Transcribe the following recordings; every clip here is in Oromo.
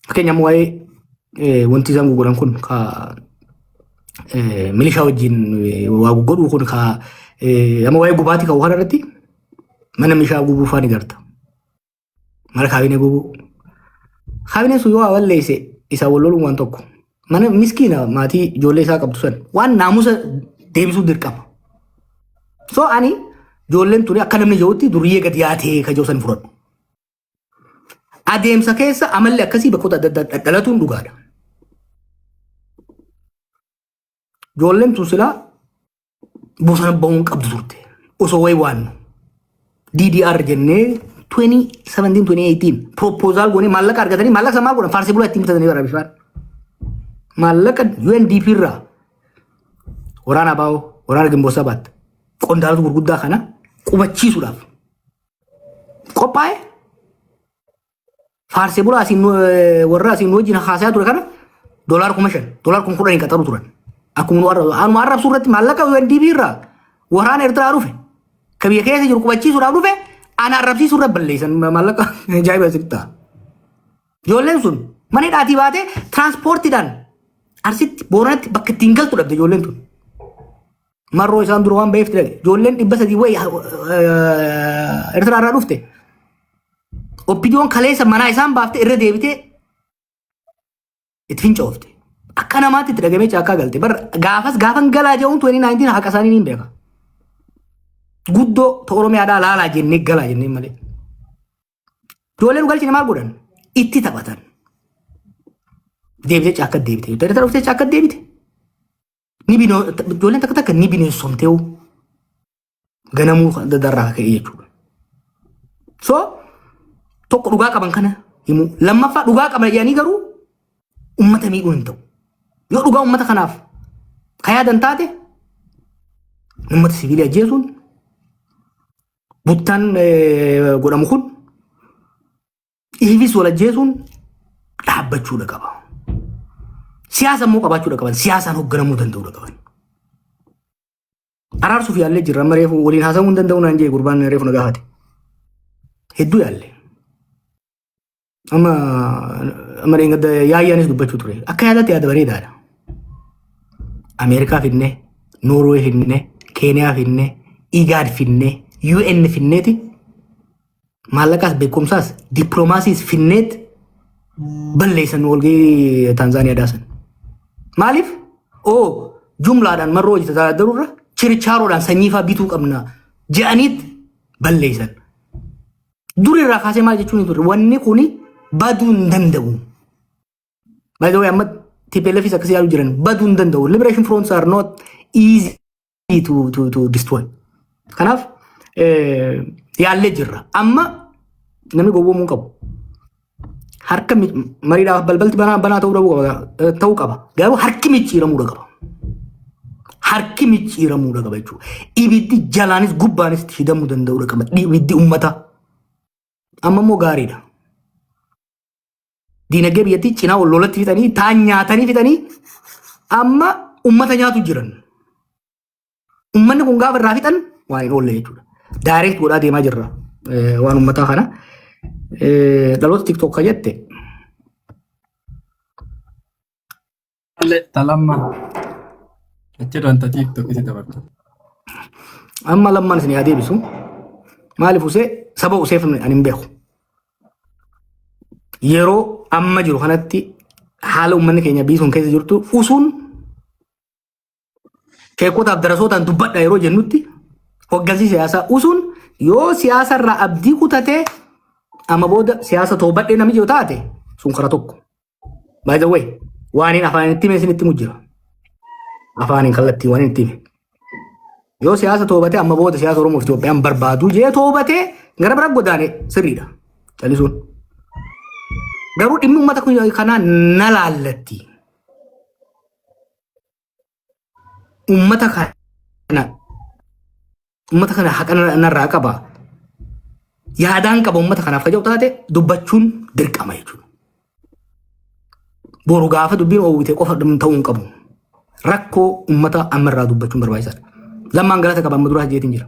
Fakkeenyaaf waa'ee wanti isaan gurguran kun ka milishaa wajjin waa godhuu kun ka amma waa'ee gubaatii kan kana irratti mana milishaa gubuu fa'aa ni garta. Mana kaabinee gubuu. Kaabineen sun yoo waa balleesse isaa wal loluun waan tokko. Mana miskiina maatii ijoollee isaa qabdu san waan naamusa deebisuu dirqama. So ani ijoolleen tuni akka namni jirutti duriyyee gadi yaatee ka jiru san fudhadhu. Adeemsa keessa amalli akkasii bakkoota adda addaa dhadhalatuun dhugaadha. Ijoolleen tun silaa bosona bahuun qabdu turte. Osoo wayi waannu. DDR jennee 2017-2018 proposal goonee maallaqa argatanii maallaqa sana maal godhan faarsee bulaa ittiin bitatanii bara bifaan. Maallaqa UNDP irraa waraana ABO waraana Ginboot Sabaat qondaalota gurguddaa kana qubachiisuudhaaf qophaa'e Faarsee bulaa asiin warra asiin nu wajjin haasayaa ture kana doolaara 5,000 doolaara 10,000 qaxaru turan. Akkuma nu arrabsu anuma arrabsuu irratti maallaqa UNDP irraa waraana Eertiraa dhufe ka biyya keessa jiru qubachiisuudhaaf dhufe ana arrabsiisuu irra balleessan maallaqa ajaa'iba asitti ta'a. Ijoolleen sun mana hidhaatii baatee tiraanspoortiidhaan Arsitti Booranatti bakka ittiin galtu dhabde ijoolleen tun. Marroo isaan dura waan ba'eef dhaqe. Ijoolleen 300 wayi Eertiraa irraa dhufte. Oppidiyoon kaleessa manaa isaan baafte irra deebitee itti fincoofte. Akka namaatti itti dhagamee caakkaa galte. Bar gaafas gaafan galaa jedhuun 2019 haqa isaanii niin beeka. Guddoo ta Oromiyaadhaa laalaa jennee galaa jennee malee. Ijoolleen nu galchine maal godhan? Itti taphatan. Deebitee caakka deebite. Eertiraa dhuftee caakka deebite. Ni binoo ijoolleen takka takka ni bineensomteewu ganamuu dadarraa ka'e jechuudha. So tokko dhugaa qaban kana himuu lammaffaa dhugaa qaban jedhanii garuu ummata miidhuun hin ta'u. Yoo dhugaa ummata kanaaf ka yaadan taate ummata siviilii ajjeesuun buttaan godhamu kun Iifis wal ajjeesuun dhaabbachuudha qaba. Siyaasa immoo qabaachuudha qaban. Siyaasaan hoogganamuu danda'uudha qaban. Araarsuuf yaallee jirra. Amma reefu waliin haasa'uu hin danda'u naan jee gurbaan reefu na gaafate. Hedduu yaalle. Amma amma dheengadda yaayyaanis dubbachuu ture. Akka yaadatti yaada bareedaadha. Ameerikaa fidne, Noorwee fidne, Keeniyaa fidne, Igaad fidne, UN fidneeti maallaqaas beekumsaas dippiloomaasiis finneet balleessan walgahii Taanzaaniyaa daasan. Maaliif? Oo jumlaadhaan marroo hojii tajaajilurra chirichaaroodhaan sanyii fa'aa bituu qabna je'aniit balleessan. Dur irraa kaasee maal jechuun turre wanni kuni baduu hin danda'u. By the way amma TPLFis akkasii yaaluu jiran baduu hin danda'u. Liberation fronts are not easy to destroy. Kanaaf yaallee jirra. Amma namni gowwoomuu hin qabu. Harka mariidhaaf balbalti banaa banaa ta'uu dhabuu qaba ta'uu qaba. Garuu harki micciiramuu qaba. Harki micciiramuu qaba jechuudha. Ibiddi jalaanis gubbaanis hidhamuu danda'uu qaba. Ibiddi uummataa. Amma immoo gaariidha. Diinagdee biyyattii cinaa wal lolatti fixanii taan nyaatanii fixanii amma ummata nyaatu jiran. Ummanni kun gaafa irraa fixan waan hin oolle jechuudha. Direct godhaa deemaa jirra waan ummataa kana. Dhaloota TikTok ka jette Talamma. Achirraan ta TikTok isi dabartu. Amma lammaan isin yaa deebisu. Maaliif usee saba useef ani hin beeku. Yeroo amma jiru kanatti haala uummanni keenya biyyi sun keessa jirtu usuun sheekotaaf darasootaan dubbadha yeroo jennutti hoggansi siyaasaa usuun yoo siyaasa irraa abdii kutatee amma booda siyaasa toobadhee namni jiru taate sun kara tokko. By the way, waan hin afaan itti hime isinitti himu jira. Afaaniin kallattii waan itti hime. Yoo siyaasa toobatee amma booda siyaasa Oromoo fi Itoophiyaan barbaadu jee toobatee gara bira godaane sirriidha. Calisuun. Garuu dhimmi uummata kanaa na laallatti. Uummata kana uummata kana haqa narraa qaba. Yaadaan qaba uummata kanaaf ka jedhu taate dubbachuun dirqama jechuudha. Boru gaafa dubbiin oowwite qofa ta'uu hin qabu. Rakkoo uummata ammarraa dubbachuun barbaachisaadha. Lammaan galata qaba amma duraa jeetiin jira.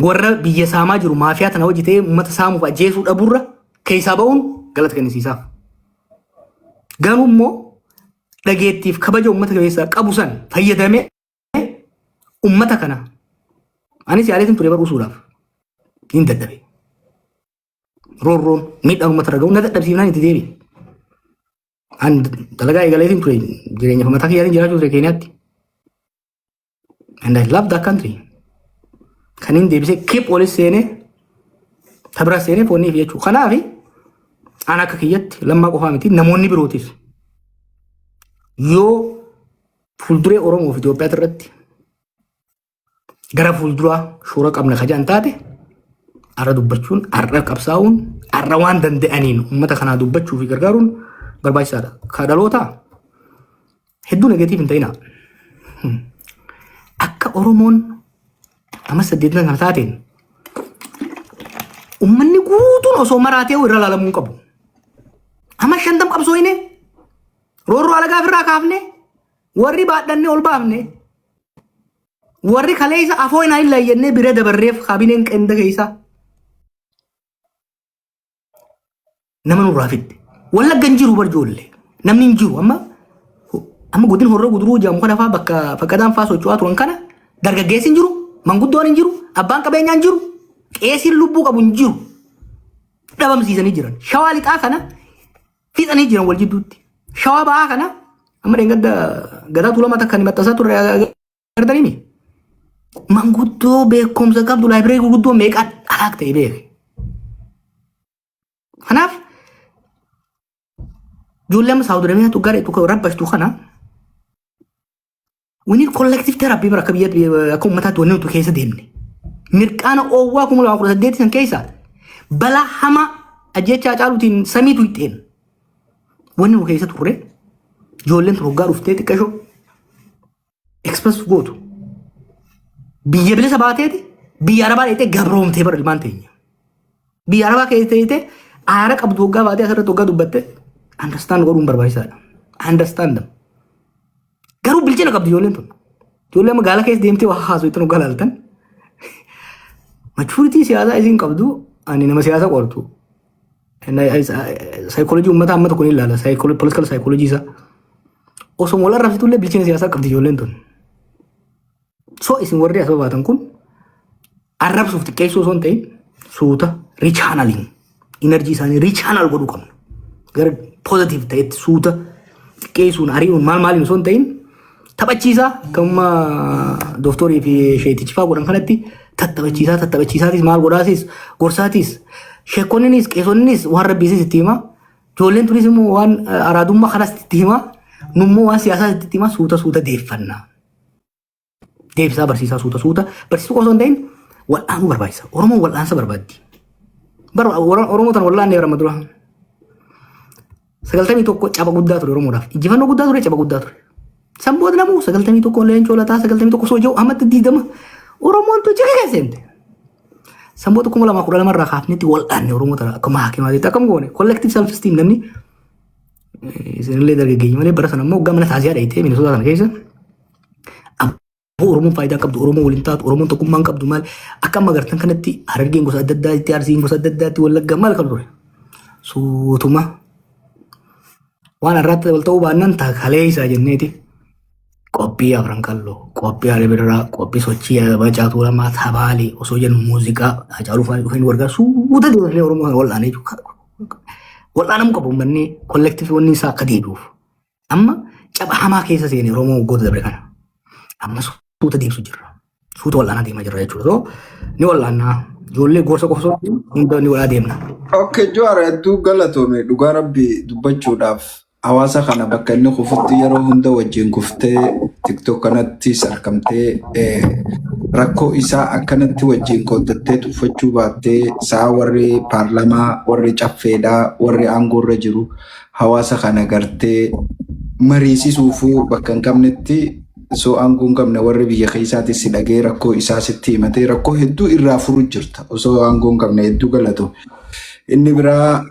Warra biyya saamaa jiru maafiyaa tana hojii ta'ee uummata saamuuf ajjeesuu dhabuurra keessaa ba'uun Galata kennisiisaaf. Garuu immoo dhageettiif kabaja uummata keessaa qabu san fayyadamee uummata kana anis yaaleetiin ture baruusuudhaaf hin dadhabe. Roorroon miidhaan uummata irra ga'u na dadhabsiifnaan itti deebi'e. An dalagaa eegaleetiin ture, jireenya mataa kiyyaatiin jiraachuu ture Keeniyaatti. And I love that country. Kan hin deebisee keep walis seenee tabira seenee fooniif jechuudha. Kanaaf an akka kiyyatti Lammaa qofaa miti, namoonni birootis yoo fuulduree Oromoo fi Itoophiyaa irratti gara fuulduraa shoora qabna kajaan taate, har'a dubbachuun, har'a qabsaa'uun, har'a waan danda'aniin uummata kanaa dubbachuu fi gargaaruun barbaachisaadha. Ka dhalootaa hedduu negative hin ta'inaa. Akka Oromoon amma 80 kana taateen uummanni guutuun osoo maraatee irra laalamuu hin qabu. Amma 50 qabsooyne, roorroo alagaa ofirraa kaafne, warri baadhannee ol baafne, warri kaleessa afoo hin laayyannee bira dabarreef kaabineen qenda keessa nama nurraa fidde. Wallagga hin jiru bar ijoollee. Namni hin jiru amma. Amma godin Horroo Guduruu jedhamu kana fa'aa bakka Faqqadaan fa'aa socho'aa turan kana dargaggeessi hin jiru, manguddoon hin jiru, abbaan qabeenyaa hin jiru, qeesiin lubbuu qabu hin jiru. Dhabamsiisanii jiran. Shawaa Lixaa kana fixanii jiran wal jidduutti. Shawaa Ba'aa kana amma dheengadda Gadaa Tuulamaa takka ni maxxansaa turre agartanii. Manguddoo beekumsa qabdu, library gurguddoo meeqa alaak ta'e beeke. Kanaaf ijoollee amma Saawud Arabiyaatu gara tokko rabbashtu kana we need collective therapy bara akka biyyatti, akka uummataatti wanni nuti keessa deemne. Mirqaana oowwaa 2018 san keessa balaa hamaa ajjechaa caaluutiin samiitu hixxeen. Wanni nu keessa turre ijoolleen tun hoggaa dhuftee xiqqashoo express gootu. Biyya bilisa baateeti biyya Arabaa dheetee gabroomtee bara ilmaan teenya. Biyya Arabaa keessa teessee aara qabdu hoggaa baatee asirratti hoggaa dubbatte understand godhuun barbaachisaadha. Understand them. Garuu bilchina qabdi ijoolleen tun. Ijoollee magaalaa keessa deemtee waa haasoo ittiin hoggaa laaltan. Maturity siyaasaa isiin qabdu, ani nama siyaasa qortu. Saayikoolojii uummataa amma tokko ni ilaala. Political psychology isaa. Osoo wal arrabsitullee bilchina siyaasaa qabdi ijoolleen tun. So isin warri as baatan kun arrabsuuf xiqqeessuu osoo hin ta'in suuta rechanneling energy isaanii rechannel godhuu qabna. Gara positive ta'etti suuta xiqqeessuun, ari'uun, maal maaliin osoo hin ta'in taphachiisaa akkuma dooktorii fi sheetichi fa'aa godhan kanatti tattaphachiisaa tattaphachiisaatis, maal godhaasis, gorsaatis, sheekonninis qeesonnis waan rabbiisis itti himaa, ijoolleen tunis immoo waan araadummaa kanas itti himaa, nummoo waan siyaasaas itti himaa, suuta suuta deeffannaa. Deebisaa barsiisaa, suuta suuta barsiisuu osoo hin ta'in wal'aanuu barbaachisa. Oromoon wal'aansa barbaaddi. Bara Oromoo tan wal'aannee bara dura. 91 caba guddaa ture Oromoodhaaf. Injifannoo guddaa ture, caba guddaa ture. San booda namuu 91 Leencoo Lataa 91 soo jiru ammatti 20 Oromoon tu jika keessa seente. San booda 2012 irraa kaafnetti wal'aanne Oromoo tana akkuma hakimaatitti akkam goone collective self esteem. Namni isinillee dargaggeeyyii malee bara sana immoo waggaa mana taasisaa dhayitee Minnesota kana keessa abboo Oromoon faayidaa qabdu, Oromoon waliin taatu, Oromoon tokkummaan qabdu maal akka amma agartan kanatti Harargeen gosa adda addaatti, Arsiin gosa adda addaatti, Wallaggaa maal kan ture. Suutuma waan har'aatti wal ta'uu baannaan takalee isaa jenneeti qophii Afran Qalloo, qophii Alibirraa, qophii sochii Macaa Tuulamaa, Tabaalee osoo jennu muuziqaa Hacaaluu fa'aa dhufeen wargaa suuta deemnee Oromoo kana wal'aanee jechuudha. Wal'aanamuu qabu uummanni collective wanni isaa akka deebi'uuf. Amma caba hamaa keessa seene Oromoo waggoota dabre kana. Amma suuta deemsu jirra. Suuta wal'aanaa deemaa jirra jechuudha. So ni wal'aannaa. Ijoollee gorsa qofa osoo hin ta'in hunda ni wal'aa deemna. Okay, Jawaar, hedduu galatoome. Dhugaa rabbi dubbachuudhaaf hawaasa kana bakka inni kufutti yeroo hunda wajjin kuftee, TikTok kanattis argamtee, rakkoo isaa akkanatti wajjin qooddattee tuffachuu baattee sa'a warri paarlamaa, warri caffeedhaa, warri aangoorra jiru hawaasa kana gartee mariisisuufuu bakka hin qabnetti, osoo aangoo hin qabne warri biyya keessaatis si dhagee rakkoo isaa sitti himatee rakkoo hedduu irraa furu jirta osoo aangoo hin qabne. Hedduu galatoome. Inni biraa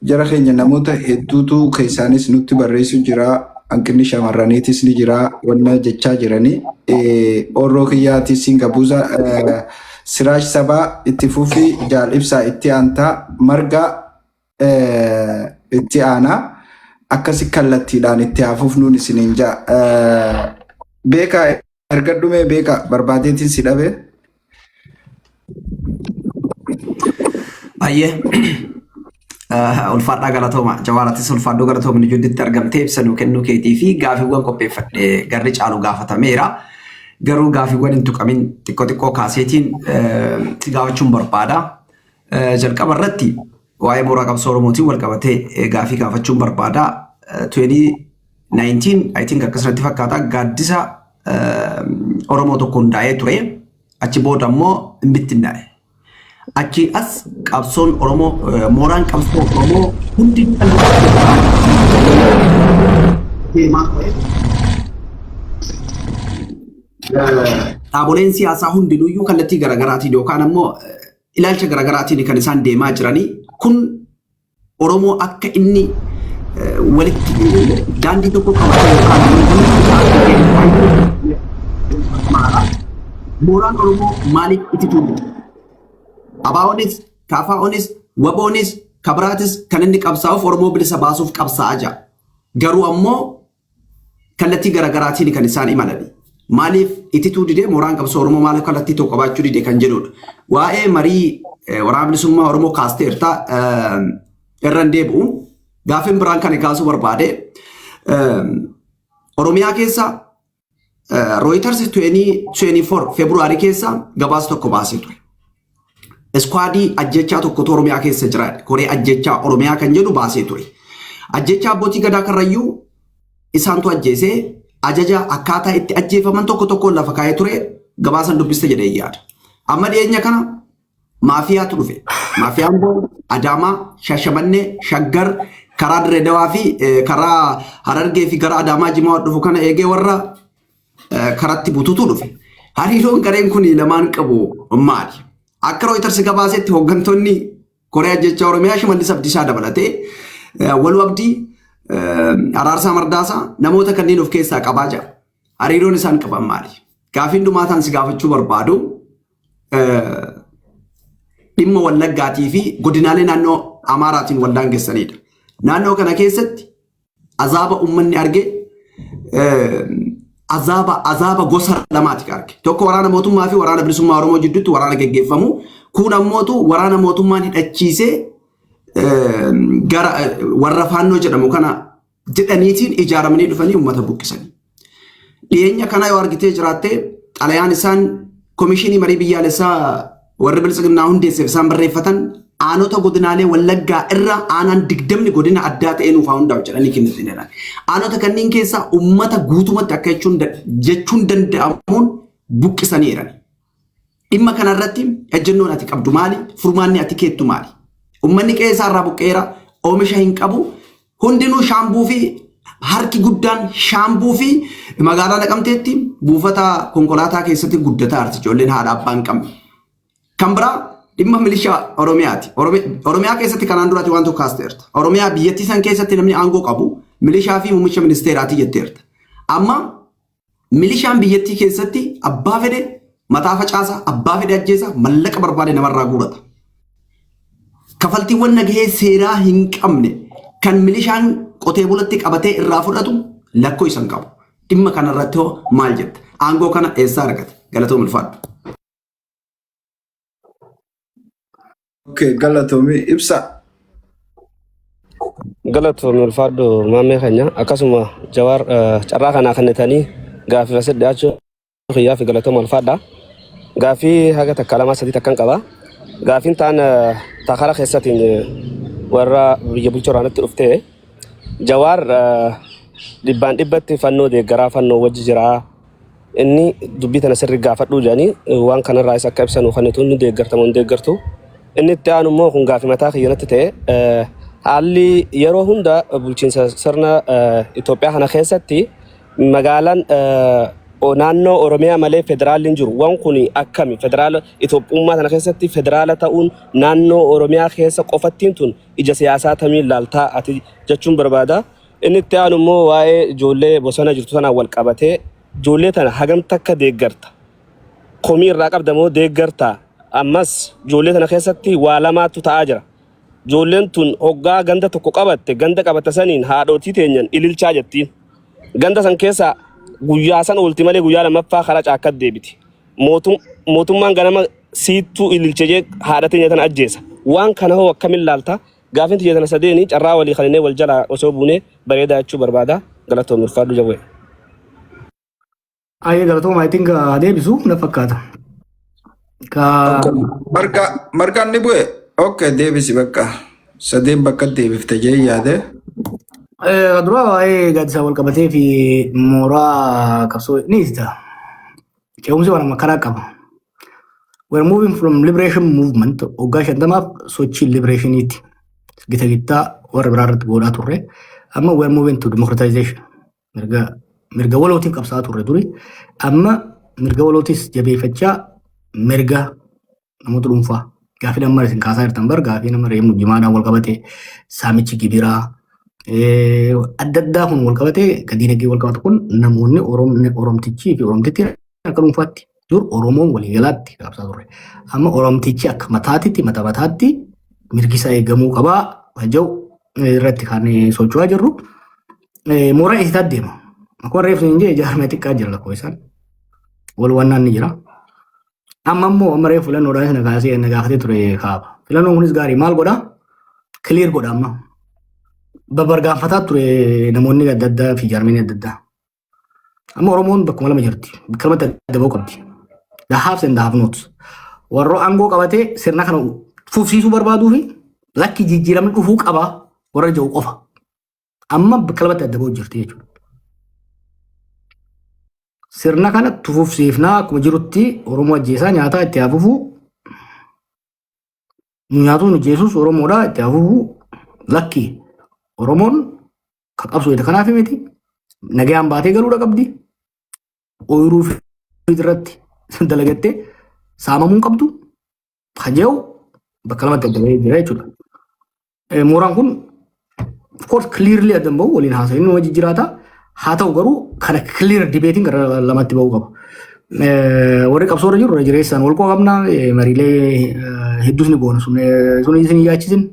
jara keenya namoota hedduutu keessaanis nutti barreessu jira. Hanqinni shamarraniitis ni jira. Wanna jechaa jiranii. Orroo kiyyaatis siin qabuusa. Siraaj Sabaa itti fufi, Jaal Ibsaa itti aantaa, Margaa. Itti aanaa akkasi kallattiidhaan itti hafuuf nuun isiniin ja'a. Beekaa erga dhumee beekaa barbaadeetiin si dhabe. Baay'ee ulfaadhaa galatooma. Jawaaratis ulfaadhuu galatooma nu jidduutti argamtee ibsa nuu kennuu keetii fi gaafiiwwan qopheeffadhe garri caalu gaafatameera. Garuu gaafiiwwan hin tuqamin xiqqoo xiqqoo kaaseetiin si gaafachuun barbaada. Jalqaba irratti waa'ee mooraa qabsoo Oromootiin wal qabatee gaafii gaafachuun barbaada. 2019 I think akkasumatti fakkaata gaaddisa Oromoo tokko hundaa'ee ture. Achi booda immoo hin bittinnaa'e. Achi as qabsoon Oromoo mooraan qabsoo Oromoo hundi deemaa ture. Dhaaboleen siyaasaa hundinuyyuu kallattii garaagaraatiin yookaan ammoo ilaalcha garaagaraatiin kan isaan deemaa jiranii kun Oromoo akka inni walitti daandii tokko qabatee yookaan mooraan Oromoo maaliif itituu dide? ABOnis, KFOnis, WBOnis, Kabiraatis kan inni qabsaa'uuf Oromoo bilisa baasuuf qabsaa'aa jira. Garuu ammoo kallattii garaagaraatiin kan isaan imalani. Maaliif itituu didee mooraan qabsoo Oromoo maaliif kallattii tokko qabaachuu dide kan jedhudha. Waa'ee marii waraana bilisummaa Oromoo kaasteerta irra hin deebi'u. Gaaffiin biraan kan kaasuu barbaade Oromiyaa keessa Reuters 2024 Februaarii keessa gabaasa tokko baasee ture. Iskwaadii ajjechaa tokkotu Oromiyaa keessa jira. Koree ajjechaa Oromiyaa kan jedhu baasee ture. Ajjechaa abbootii gadaa Karrayyuu isaantu ajjeesee ajaja akkaataa itti ajjeefaman tokko tokkoon lafa kaa'ee ture gabaasan dubbiste jedhee yaada. Amma dhiyeenya kana maafiyaatu dhufe. Maafiyaan kun Adaamaa, Shashamannee, Shaggar, karaa Dirree Dawaa fi karaa Harargee fi gara Adaamaa Jimaa dhufu kana eegee warra karatti bututu dhufe. Hariiroon gareen kun lamaan qabu maali? Akka Reuters gabaasetti hooggantoonni Koree ajjechaa Oromiyaa Shimallis Abdiisaa dabalatee Waluu Abdii, Araarsaa Mardaasaa namoota kanneen of keessaa qabaa jira. Hariiroon isaan qaban maali? Gaafiin dhumaa ta'an si gaafachuu barbaadu dhimma Wallaggaatii fi godinaalee naannoo Amaaraatiin wal daangessanidha. Naannoo kana keessatti azaaba uummanni arge azaaba azaaba gosa lamaati kan arge. Tokko waraana mootummaa fi waraana bilisummaa Oromoo jidduutti waraana geggeeffamu. Kun ammootu waraana mootummaan hidhachiisee gara warra faannoo jedhamu kana jedhaniitiin ijaaramanii dhufanii uummata buqqisanii. Dhiyeenya kana yoo argitee jiraatte xalayaan isaan komishinii marii biyyaalessaa warri biltsiginnaa hundeesseef isaan barreeffatan aanota godinaalee Wallaggaa irra aanaan 20 godina addaa ta'ee nuuf haa hundaa'u jedhanii kennitaniidha. Aanota kanneen keessaa uummata guutumatti akka jechuun danda'amuun buqqisaniiran. Dhimma kanarratti ejjennoon ati qabdu maali? Furmaanni ati keettu maali? Uummanni qe'ee isaa irraa buqqeera, oomisha hin qabu. Hundinuu shaambuu fi harki guddaan shaambuu fi magaalaa Naqamteetti buufata konkolaataa keessatti guddataa jirti ijoolleen haadha abbaa hin qabne. Kan biraa dhimma milishaa Oromiyaati. Oromiyaa keessatti kanaan duratti waan tokko kaasteerta. Oromiyaa biyyattii san keessatti namni aangoo qabu milishaa fi muummicha ministeeraati jetteerta. Amma milishaan biyyattii keessatti abbaa fedhe mataa facaasa, abbaa fedhe ajjeesa, mallaqa barbaade namarraa guurata. Kafaltiiwwan nagahee seeraa hin qabne kan milishaan qotee bulatti qabatee irraa fudhatu lakkoo isa hin qabu. Dhimma kanarratti hoo maal jetta? Aangoo kana eessaa argate? Galatoom ulfaadhu. Okay, galatoomi ibsa. Galatoomi ulfaadhu maammee keenya akkasuma Jawaar carraa kanaa kennitanii gaaffii asitti dhiyaachuu kiyyaa fi galatooma ulfaadha. Gaaffii haga takka lama sadii takkan qaba. Gaaffiin taan takara keessatiin warra biyya bulchu irraa dhuftee Jawaar dhibbaan dhibbatti fannoo deeggaraa fannoo wajji jiraa. Inni dubbii tana sirri gaafadhuu jedhanii waan kanarraa isa akka ibsanu kan inni deeggartamu hin deeggartu. Inni itti aanu immoo kun gaafii mataa kiyya natti ta'e haalli yeroo hunda bulchiinsa sirna Itoophiyaa kana keessatti magaalaan naannoo Oromiyaa malee federaalli hin jiru. Waan kun akkami federaala Itoophiyummaa kana keessatti federaala ta'uun naannoo Oromiyaa keessa qofattiin tun ija siyaasaa tamiin laaltaa ati jechuun barbaada. Inni itti aanu immoo waa'ee ijoollee bosona jirtu sanaan wal qabatee ijoollee tana hagam takka deeggarta? Komii irraa qabda moo deeggarta? Ammas ijoollee tana keessatti waa lamaatu ta'aa jira. Ijoolleen tun hoggaa ganda tokko qabatte, ganda qabatte saniin haadhotii teenyan ililchaa jettiin. Ganda san keessa guyyaa san oolti malee guyyaa lammaffaa karaa caakkat deebiti. Mootummaan ganama siittuu ililche jee haadha teenya tana ajjeesa. Waan kana hoo akkamiin laalta? Gaafin tiyya tana sadeeni carraa walii kaninee wal jalaa osoo buunee bareedaa jechuu barbaada. Galatoom, ulfaadhu Jawwee. Ayyee, galatooma. I think deebisu na fakkaata. Ka Marga margaan ni bu'e. Okay, deebisi bakka. Sadeen bakka deebifte jee yaade. Dura waa'ee gaaddisaa wal qabatee fi mooraa qabsoo ni ibsita. Ce'umsi waan karaa qaba. We are moving from liberation movement, waggaa 50f sochii liberationiiti. Gita gittaa warra biraa irratti godhaa turre. Amma we are moving to democratization. Mirga walootiif qabsaa'aa turre duri. Amma mirga walootis jabeeffachaa mirga namoota dhuunfaa. Gaafii amma isin kaasaa jirtan bar gaafii nama reemu jimaadhaan wal qabate, saamichi gibiraa adda addaa kun wal qabate, diinagdee wal qabatu kun, namoonni Oromtichii fi Oromtitti akka dhuunfaatti, dur Oromoon waliigalaatti qabsaa turre. Amma Oromtichi akka mataatitti, mata mataatti mirgi isaa eegamuu qabaa jedhu irratti kan socho'aa jirru. Mooraa eessitaa deema. Akkuma reefsu hin jee, ijaarame xiqqaa jira lakkoofsaan. Wal wannaan ni jira. Amma immoo amma reefu filannoodhaan na kaasee na gaafatee ture kaaba. Filannoon kunis gaarii maal godhaa? Clear godha amma. Babargaanfataa ture namoonni adda addaa fi jaarmeen adda addaa. Amma Oromoon bakkuma lama jirti. Bakka lamatti adda ba'uu qabdi. The haves and the have nots. Warra aangoo qabatee sirna kana fufsiisuu barbaaduu fi lakki jijjiiramni dhufuu qaba warra jiru qofa. Amma bakka lamatti adda ba'uu jirti jechuudha. Sirna kana tufufsiifnaa, akkuma jirutti Oromoo ajjeesaa nyaataa itti hafuufuu, nu nyaatuun ajjeesus Oromoodhaa itti hafuufuu, lakki Oromoon kan qabsoo kanaaf miti, nagayaan baatee galuudha qabdi, ooyiruu irratti dalagattee saamamuu hin qabdu kajeewu bakka lamatti adda bahee jira jechuudha. Mooraan kun of course clearly adda hin bahu, waliin haasa'in nama jijjiiraata. Haa ta'u garuu kana clear debateiin gara lamatti bahuu qaba. Warri qabsoo irra jiru irra jireessaan wal qabna, mariilee hedduus ni goona, sun isin yaachisin.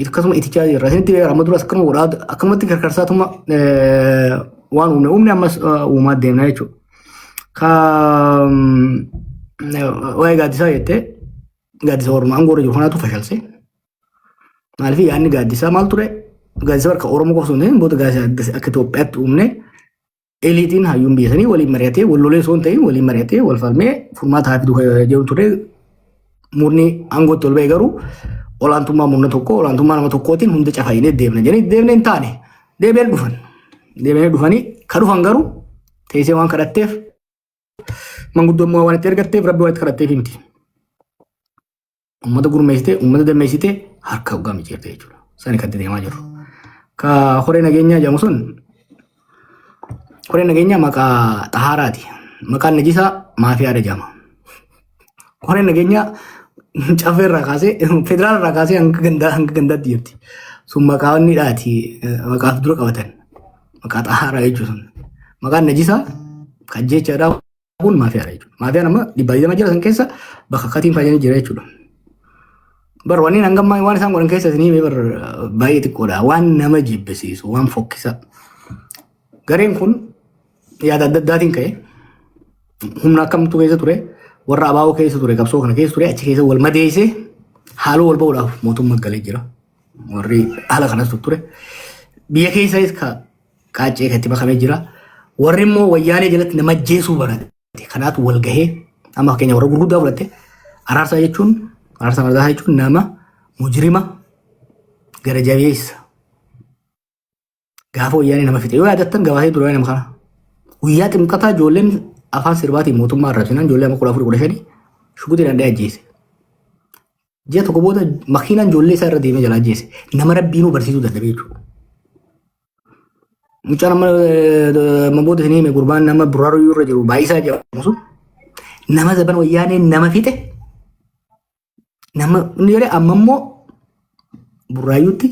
Akkasuma itichaa jirra. Isinitti amma duras akkanuma godhaa akkanumatti karkarsaatuma waan uumne uumne ammas uumaa deemna jechuudha. Ka waa'ee gaaddisaa jettee, gaaddisa Oromoo aangoo irra jiru kanaatu fashalse. Maaliif yaadni gaaddisaa maal ture? Gaaddisa bakka Oromoo qofa osoo hin ta'in booda gaaddisa akka Itoophiyaatti uumne, eliitiin hayyuun biyya sanii waliin mari'atee, wal lolee osoo hin ta'in waliin mari'atee wal falmee furmaata haa fidu jedhu ture. Murni aangootti ol ba'e garuu olaantummaa murna tokko, olaantummaa nama tokkootiin hunda cafaayinee deemna jedhanii deemnee hin taane, deebi'anii dhufan. Deebi'anii dhufanii ka dhufan garuu teessee waan kadhatteef, manguddummaa waan itti ergatteef, rabbi waan itti kadhatteef miti. Uummata gurmeessitee, uummata dammeessitee harka hoggaa micciirte jechuudha. Sani kan itti deemaa jirru. Ka horee nageenyaa jedhamu sun, horee nageenyaa maqaa xahaaraati. Maqaan najisaa maafiyaadha jedhama. Horeen nageenyaa caffee irraa kaasee, federaala irraa kaasee hanga gandaa hanga gandaatti jirti. Sun maqaa inni dhaati, maqaaf dura qabatan. Maqaa xahaaraa jechuun sun. Maqaan najisaa kan jechaadhaa kun maafiyaadha jechuudha. Maafiyaan amma 120 jira, san keessa bakka katiin fayyanii jira jechuudha. Bar wanni hangammaa waan isaan godhan keessa isinii bar baay'ee xiqqoodha. Waan nama jibbisiisu, waan fokkisa. Gareen kun yaada adda addaatiin ka'e, humna akkamtu keessa ture, warra abaaboo keessa ture, qabsoo kana keessa ture, achi keessa wal madeessee haaloo wal ba'uudhaaf mootummaa galee jira. Warri haala kanas ture. Biyya keessas ka qaaccee kan itti makamee jira. Warri immoo wayyaanee jalatti nama ajjeesuu barate. Kanaatu wal gahee amma fakkeenya warra gurguddaa fudhatte, Araarsaa jechuun, Araarsaa Mardaasaa jechuun nama mujrima gara jabeessa. Gaafa wayyaanee nama fixe yoo yaadattan, gabaasee ture nama kana. Guyyaa ximqataa ijoolleen afaan sirbaatiin mootummaa arrabsinaan ijoollee amma 14, 15 shugutii danda'ee ajjeese. Ji'a tokko booda makiinaan ijoollee isaa irra deemee jala ajjeese. Nama rabbiinuu barsiisuu dadhabee jechuudha. Mucaan amma booda isin hime, gurbaan nama burraaruu irra jiru baay'isaa jedhamu sun, nama zaban wayyaanee nama fixe, nama inni jedhee, amma immoo Burraayyuutti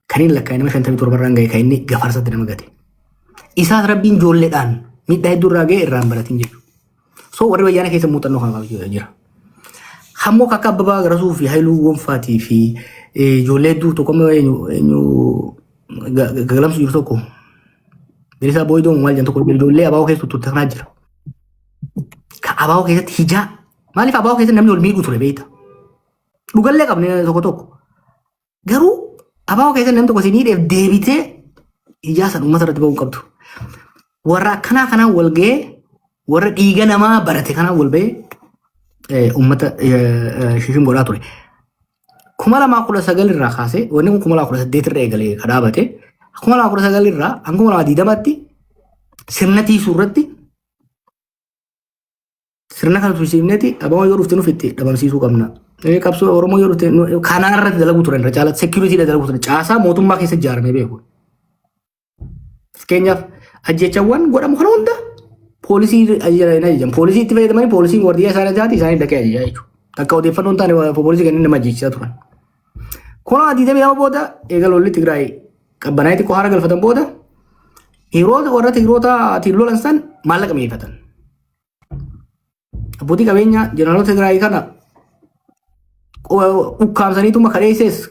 kan inni lakkaa'e nama 57 irraan ga'e, kan inni Gafarsatti nama gate. Isaas rabbiin ijoolleedhaan miidhaa hedduu irraa ga'e irraa hin baratin jechuudha. So warri wayyaanee keessa muuxannoo kana qabu jira. Hammoo akka Abbabaa Garasuu fi Haayiluu Gonfaatii fi ijoollee hedduu tokko amma eenyu eenyu gagalamsu jiru tokko Bilisaa Booyidoo maal jedhan tokko ijoollee abaaboo keessa tuttuutte kanaa jira. Ka abaaboo keessatti hijaa maaliif abaaboo keessatti namni wal miidhuu ture beekta. Dhugallee qabne tokko tokko. Garuu abaaboo keessatti namni tokko si miidheef deebitee hijaa san uummata irratti ba'uu hin qabdu. Warra akkanaa kanaan wal ga'ee warra dhiiga namaa barate kanaan wal ba'ee uummata shishin godhaa ture. 2019 irraa kaasee wanni kun 2018 irra eegalee ka dhaabate 2019 irraa hanga 2020tti sirna tiisuu irratti sirna kana tursiifneeti abaaboo yoo dhufte nuuf itti dhabamsiisuu qabna. Qabsoo Oromoo yoo dhufte kanaa irratti dalaguu turan irra caalatti security dalaguu turan caasaa mootummaa keessa ijaarame beeku. Fakkeenyaaf ajjechawwan godhamu kana hunda poolisii ajajan ajajan. Poolisii itti fayyadamanii poolisiin wardiyyaa isaanii taate isaanii dhaqee ajajaa jechuudha. Takka odeeffannoo hin taane poolisii kanneen nama ajjechisaa turan. 2022 booda eega lolli Tigraay qabbanaa'ee xiqqoo haara galfatan booda yeroo warra Tigrootaatiin lolan san maallaqa mi'eeffatan. Abbootii qabeenyaa jeneraalota Tigraay kana ukkaamsaniituma kadheessees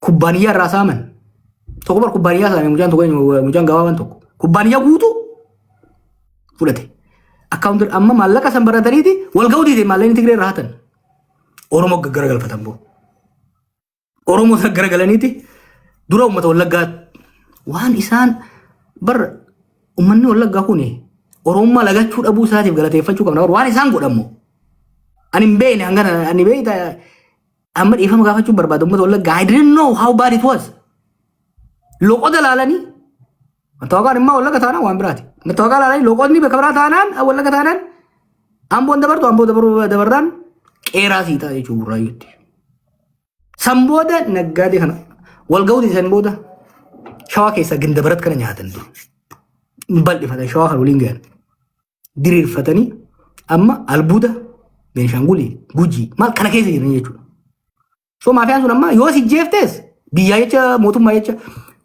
kubbaaniyyaa irraa saaman. Tokko bar kubbaaniyyaa saame mucaan tokko mucaan gabaabaan tokko. Kubbaaniyyaa guutuu fudhate. Akkaawunti amma maallaqa san barataniiti wal ga'uu diide maallaqni Tigree irraa hatan. Oromoo gaggaragalfatan boo. Oromoo gaggaragalaniiti dura uummata Wallaggaa waan isaan bar uummanni Wallaggaa kun Oromummaa lagachuu dhabuu isaatiif galateeffachuu qabna. Waan isaan godhammo. Ani hin beekne hangana ani beekta amma dhiifama gaafachuu barbaada uummata Wallaggaa. I didn't know how bad it was. Loqoda laalanii mattaawaqaan immoo Wallagga taanaan waan biraati. Mattaawaqaa laalanii loqodni bakka biraa taanaan Wallagga taanaan Amboon dabartu Amboo dabaruu dabarraan qeeraa sii ta'a jechuudha Burraayyuutti. San booda naggaadee kana wal ga'uuti san booda shawaa keessaa gindabarat kana nyaatan dur. Bal'ifatan shawaa kana waliin gahan. Diriirfatanii amma albuuda Beenishaangulii Gujii maal kana keessa jiran jechuudha. So maafiyaan sun amma yoo si jeeftes biyyaa jecha mootummaa jecha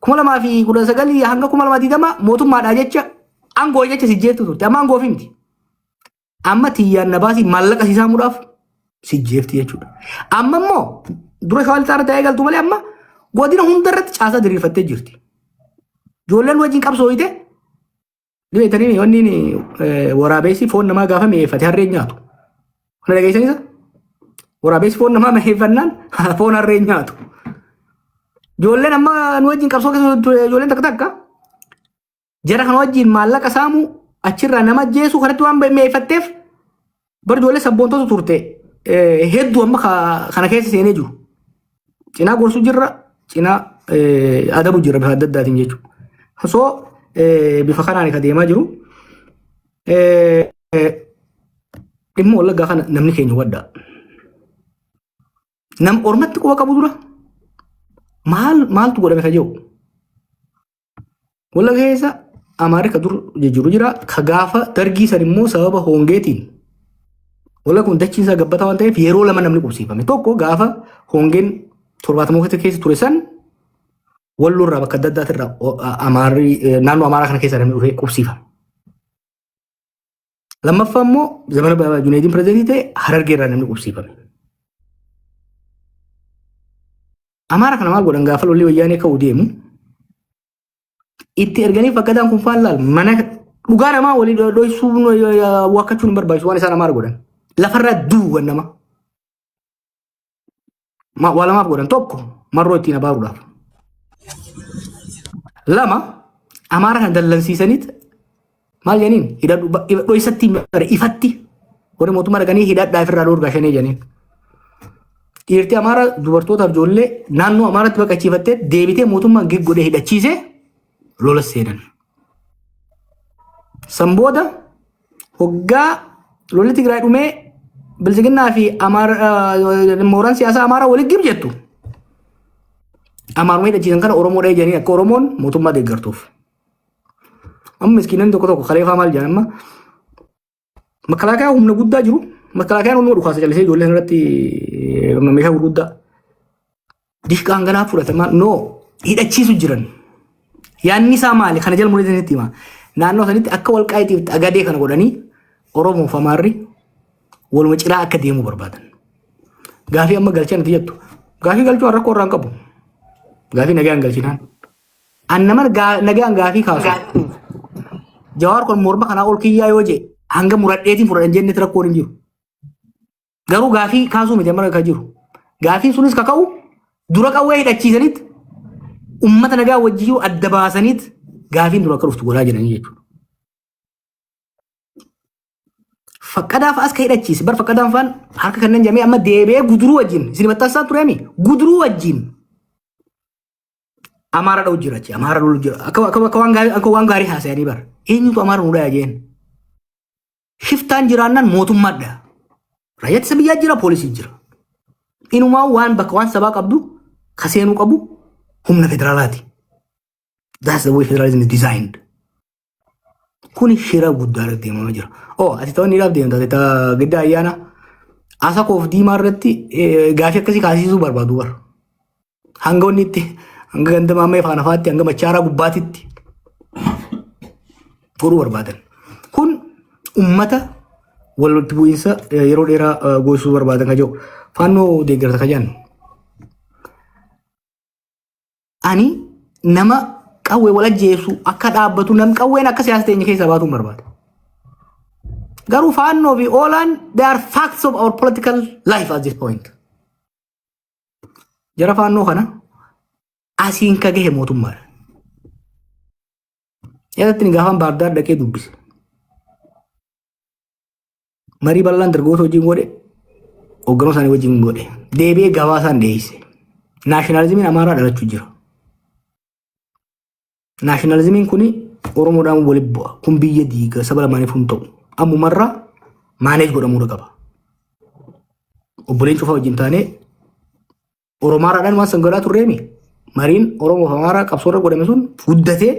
2019 hanga 2020 mootummaadhaa jecha aangoo jecha si jeeftu turte amma aangoo miti. Amma tiyyaan na baasii maallaqa si saamuudhaaf si jeefti jechuudha. Amma immoo dura shawaa lixaa irratti eegaltu malee amma godina hunda irratti caasaa diriirfattee jirti. Ijoolleen wajjin qabsooyite dhibeetanii wanni waraabessi foon namaa gaafa mi'eeffate harreen nyaatu. Kana dhageessanisa? Waraabessi foon namaa mi'eeffannaan foon harreen nyaatu. Ijoolleen amma nu wajjin qabsoo keessa ijoolleen takka takka jara kana wajjin maallaqa saamuu achirraa nama ajjeesuu kanatti waan mi'eeffatteef bar ijoollee sabboontota turte hedduu amma kana keessa seenee jiru. Cinaa gorsuu jirra, cinaa adabu jirra bifa adda addaatiin jechuudha. So bifa kanaan kan deemaa jiru. Dhimma Wallaggaa kana namni keenya hubadhaa. Nam ormatti quba qabu dura maal maaltu godhame ka jedhu. Wallagga keessa Amaarri ka dur jiru jira. Ka gaafa dargii san immoo sababa hongeetiin Wallagga kun dachiin isaa gabbataa waan ta'eef yeroo lama namni qubsiifame. Tokko gaafa hongeen 70moota keessa ture san Walloo irraa bakka adda addaatirraa Amaarri naannoo Amaaraa kana keessa namni dhufee qubsiifame. Lammaffaa immoo zamana Junayidiin pirezidaantii ta'e Harargee irraa namni qubsiifame. Amaara kana maal godhan gaafa lolli wayyaanee ka'uu deemu itti erganii fakkataan kun faallaal mana dhugaa namaa walii dhoysuu wakkachuun hin barbaachisu waan isaan Amaara godhan. Lafarraa duugan nama. Waa lamaaf godhan tokko marroo ittiin abaaruudhaaf. Lama Amaara kana dallansiisaniit maal jedhaniin hidhadhu dhoysatti bare ifatti warri mootummaa dhaqanii hidhadhaa ofirraa dhoorgaa shanee jedhaniin. Dhiirti Amaara dubartootaaf ijoollee naannoo Amaaratti baqachiifattee deebitee mootummaan gig godhee hidhachiisee lola seenan. San booda hoggaa lolli Tigraay dhumee bilisiginnaa fi mooraan siyaasaa Amaaraa walitti gib jettu. Amaaruma hidhachiisan kana Oromoo dhahee jedhanii akka Oromoon mootummaa deeggartuuf. Amma miskiinonni tokko tokko kaleefaa maal jedhan amma makalaakaa humna guddaa jiru makalaakayaan humna dhukaasa callisee ijoollee irratti meeshaa gurguddaa dishqaan ganaa fudhatamaa noo hidhachiisu jiran. Yaanni isaa maali? Kana jala muree sanitti hima. Naannoo sanitti akka walqaayiitiif xagadee kana godhanii Oromoo fi Amaarri waluma ciraa akka deemuu barbaadan. Gaafii amma galchan ati jettu. Gaafii galchuu rakkoo irraa hin qabu. Gaafii nagaan galchinaan. An nama nagaan gaafii kaasu. Jawaar kun morma kanaa ol kiyyaa yoo jee hanga muradheetiin fudhadhan jennetti rakkoon hin jiru. Garuu gaafii kaasuu miti amma kan jiru. Gaafiin sunis kaka'u dura qawwee hidhachiisaniit ummata nagaa wajjin adda baasaniit gaafiin dura akka dhuftu godhaa jiranii jechuudha. Faqqadaa fa'as ka hidhachiise bar faqqadaan fa'aan harka kanneen jamee amma deebi'ee guduruu wajjin isin maxxansaa tureemi guduruu wajjin Amaara dha'u jira achi Amaara lolu jira akka waan gaarii haasa'anii bara eenyutu Amaara nu dhaya jeen shiftaan jiraannaan mootummaadha raayyaa ittisa biyyaa jira poolisii jira inumaa waan bakka waan sabaa qabdu ka seenuu qabu humna federaalaati. That's the way federalism is designed. Kuni shira guddaa irratti deemamaa jira. Oh, ati ta'uu niidhaaf deemta. Ati ta'a giddaa ayyaana asa koof diimaa irratti gaafii akkasii kaasisuu barbaadu bara. Hanga wanni itti hanga ganda maammee faana faatti hanga machaaraa gubbaatitti godhuu barbaadan. Kun ummata walitti bu'iinsa yeroo dheeraa goosisuu barbaadan kan jiru. Faannoo deeggarta kan jennu. Ani nama qawwee wal ajjeesu akka dhaabbatu nam qawween akka siyaasa teenya keessaa baatuun barbaada. Garuu faannoo fi oolaan they are facts of our political life at this point. Jara faannoo kana asiin ka gahe mootummaadha. Yaadatti ni gaafan Baardaar dhaqee dubbise. Marii bal'aan dargaggoota wajjin godhe, hoogganoo isaanii wajjin godhe. Deebi'ee gabaasaan dhiyeesse. Naashinaalizimiin Amaaraa dhalachuu jira. Naashinaalizimiin kun Oromoodhaan walitti bu'a. Kun biyya diiga saba lamaaniif hin ta'u. Ammumarraa manage godhamuu qaba. Obboleen cufaa wajjin taanee Oromaaraadhaan waan san godhaa turreemi. Mariin Oromoo fi Amaaraa qabsoorra godhame sun guddatee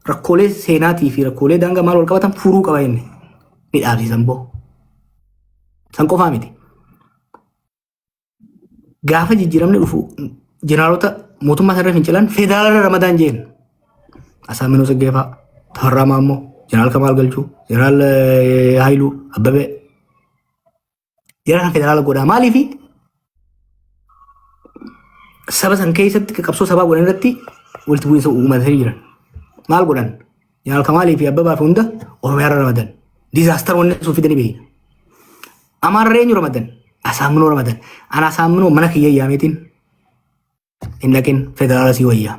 rakkoolee seenaatii fi rakkoolee daangaa maal wal qabatan furuu qaba inni. Ni dhaabsisan boo. San qofaa miti. Gaafa jijjiiramni dhufu jeneraalota mootummaa sanarra fincilan federaalarra ramadaan jeen. Asaaminoo Tseggee fa'aa, Tafarraa Maammoo, Jeneraal Kamaal Galchuu, Jeneraal Haayiluu, Abbabee. Jara kan federaala godhaa maaliifi saba san keessatti qabsoo sabaa godhan irratti walitti bu'iinsa uummatanii jiran. Maal godhan? Jeneraal Kamaalii fi Abbabaa fi hunda Oromiyaa irra ramadan. Disaster wanni sun fidanii beekna. Amaarra eenyu ramadan? Asaaminoo ramadan. Ana Asaaminoo mana kiyya yaameetiin hin dhaqin federaala sii wayyaa.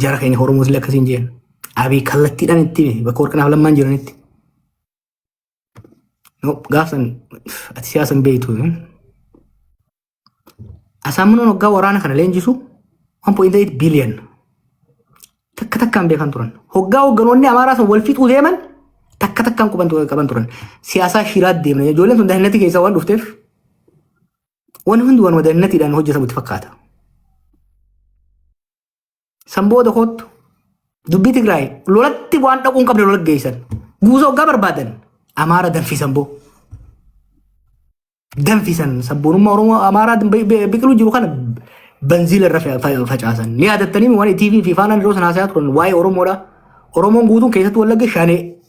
Jara keenya Oromoos illee akkasiin jeen. Abii kallattiidhaan itti hime bakka warqinaaf lammaan jiranitti. No, gaafsan ati siyaasa hin beektu. Asaaminoon waggaa waraana kana leenjisu 1.8 billion takka takkaan beekan turan. Hoggaa hogganoonni Amaaraa sun wal fixuu deeman takka takkaan quban qaban turan. Siyaasaa shiraat deemna. Ijoolleen sun dahinnatti keessaa waan dhufteef wanni hundi waanuma dahinnatiidhaan hojjetamu itti fakkaata. San booda kootu dubbii Tigraay lolatti waan dhaquu hin qabne lola geessan. Guusa hoggaa barbaadan Amaara danfisan boo. Danfisan sabboonummaa Oromoo Amaaraa biqiluu jiru kana banziila irra facaasan. Ni yaadattanii waan TV fi faanaan yeroo sana haasayaa turan waa'ee Oromoodha. Oromoon guutuun keessattuu Wallagga shanee.